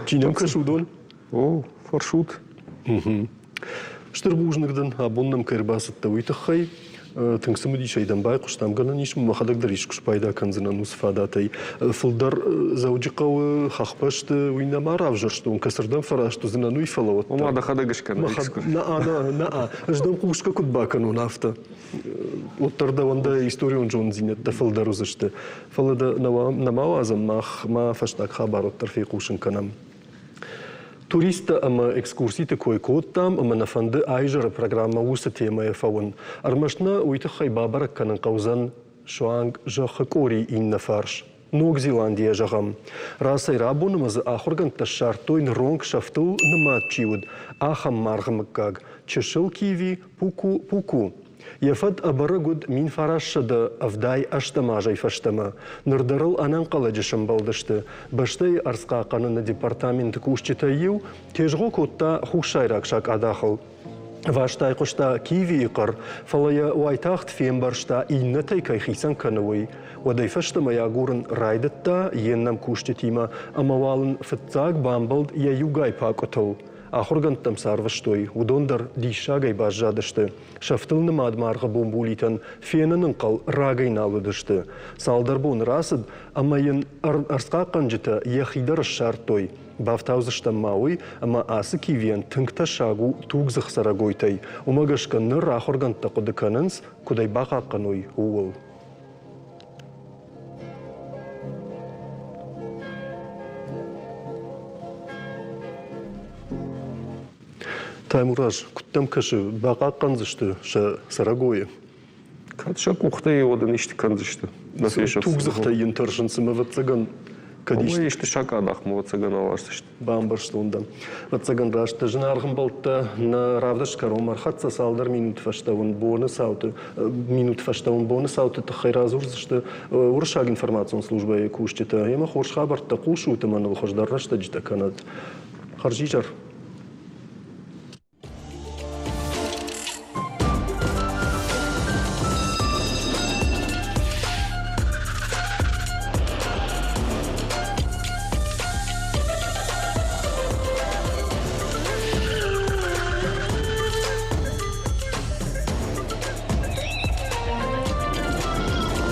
Чи нӕм кӕсы, уыдон? О, фӕрсут. Стыр бузныг дын, абон нӕм кӕй ӕрбацыдтӕ, уый тыххӕй. Тынг цымыдисӕй дӕм байхъуыстам. Гӕнӕн ис, мӕхӕдӕг дӕр искуы спайда кӕндзынӕн уыцы фадатӕй. Фылдӕр Дзӕуджыхъӕуы хӕхбӕсты уый нӕма равзӕрстон, кӕцырдӕм фӕраст уыдзынӕн, уый, фӕлӕ уӕддӕр. Ома дӕхӕдӕг скӕн. Нӕ, нӕ, ӕз дӕм хъусгӕ куыд бакӕнон, афтӕ. Уӕддӕр дӕуӕн дӕ историон зонддзинӕдтӕ фылдӕр уыдзысты. Фӕлӕ дӕ нӕма уадзӕм, мах ма фӕстаг хабар уӕддӕр фехъусын кӕнӕм. Туристтӕ ӕмӕ экскурситы кой кодтам ӕмӕ нӕ фӕнды аизӕры программӕ уыцы темӕйӕ фӕуын. Ӕрмӕст нӕ уый тыххӕй бабӕрӕг кӕнын хъӕудзӕн суанг зӕххы къорийы иннӕ фарс. Ног Зеландийӕ зӕгъӕм. Рацӕй-рабон ӕмӕ дзы ахуыргӕндтӕ ссардтой ныронг сӕфтыл нымад чи уыд, ахӕм маргъы мыггаг – чысыл киви пуку-пуку. Йӕ фӕд ӕбӕрӕг уыд 1978 азӕй фӕстӕмӕ. Ныр дӕр ыл ӕнӕнхъӕлӕджы сӕмбӕлдысты. Бӕстӕйы ӕрдзхъахъхъӕныны департаменты кусджытӕй иу тезгъо кодта хуссайраг сакъадахыл. Ӕваст айхъуыста кивийы хъӕр, фӕлӕ йӕ уайтагъд фембӕрста, иннӕтӕй кӕй хицӕн кӕны, уый. Уӕдӕй фӕстӕмӕ йӕ агурын райдыдта йе ннӕ мкусджытимӕ ӕмӕ уал ын фыццаг бамбӕлд йӕ иугай пакъуытыл. Ахуыргӕндтӕм цы арвыстой, уыдон дӕр диссагӕй баззадысты. Сӕфтыл нымад маргъы бумбулитӕн фенын ӕнхъӕл рагӕй нал уыдысты. Цалдӕр боны рацыд, ӕмӕ йын ӕрдзхъахъхъӕнджытӕ йӕхи дӕр ссардтой. Бафтаудзыстӕм ма уый, ӕмӕ ацы кивийӕн тынг тӕссаг у тугдзых цӕрӕгойтӕй. Уымӕ гӕсгӕ ныр ахуыргӕндтӕ хъуыды кӕнынц, куыд ӕй бахъахъхъӕной, ууыл. Таймураз, куыд дӕм кӕсы, бахъахъхъӕндзысты сӕ цӕрӕгойы? Кӕд сӕ къухтӕй уӕд ын исты кӕндзысты. Нӕ фесӕфдзысты. Тугдзыхтӕй йын тӕрсын цымӕ ӕвӕццӕгӕн кӕд исты... Исты сакъадахмӕ ӕвӕццӕгӕн аласдзысты. Бамбӕрстон дӕ. Ӕвӕццӕгӕн раст дӕ зынаргъ ӕмбӕлттӕ нӕ равдыст кӕронмӕ ӕрхӕццӕ цалдӕр минуты фӕстӕ уын боны цауты минуты фӕстӕ уын боны цауты тыххӕй радзурдзысты уырыссаг информацион службӕйы кусджытӕ. Емӕ хорз хабӕрттӕ хъусут ӕмӕ ныл хуыздӕр рӕстӕджытӕ кӕнӕд. Хӕрзизӕр!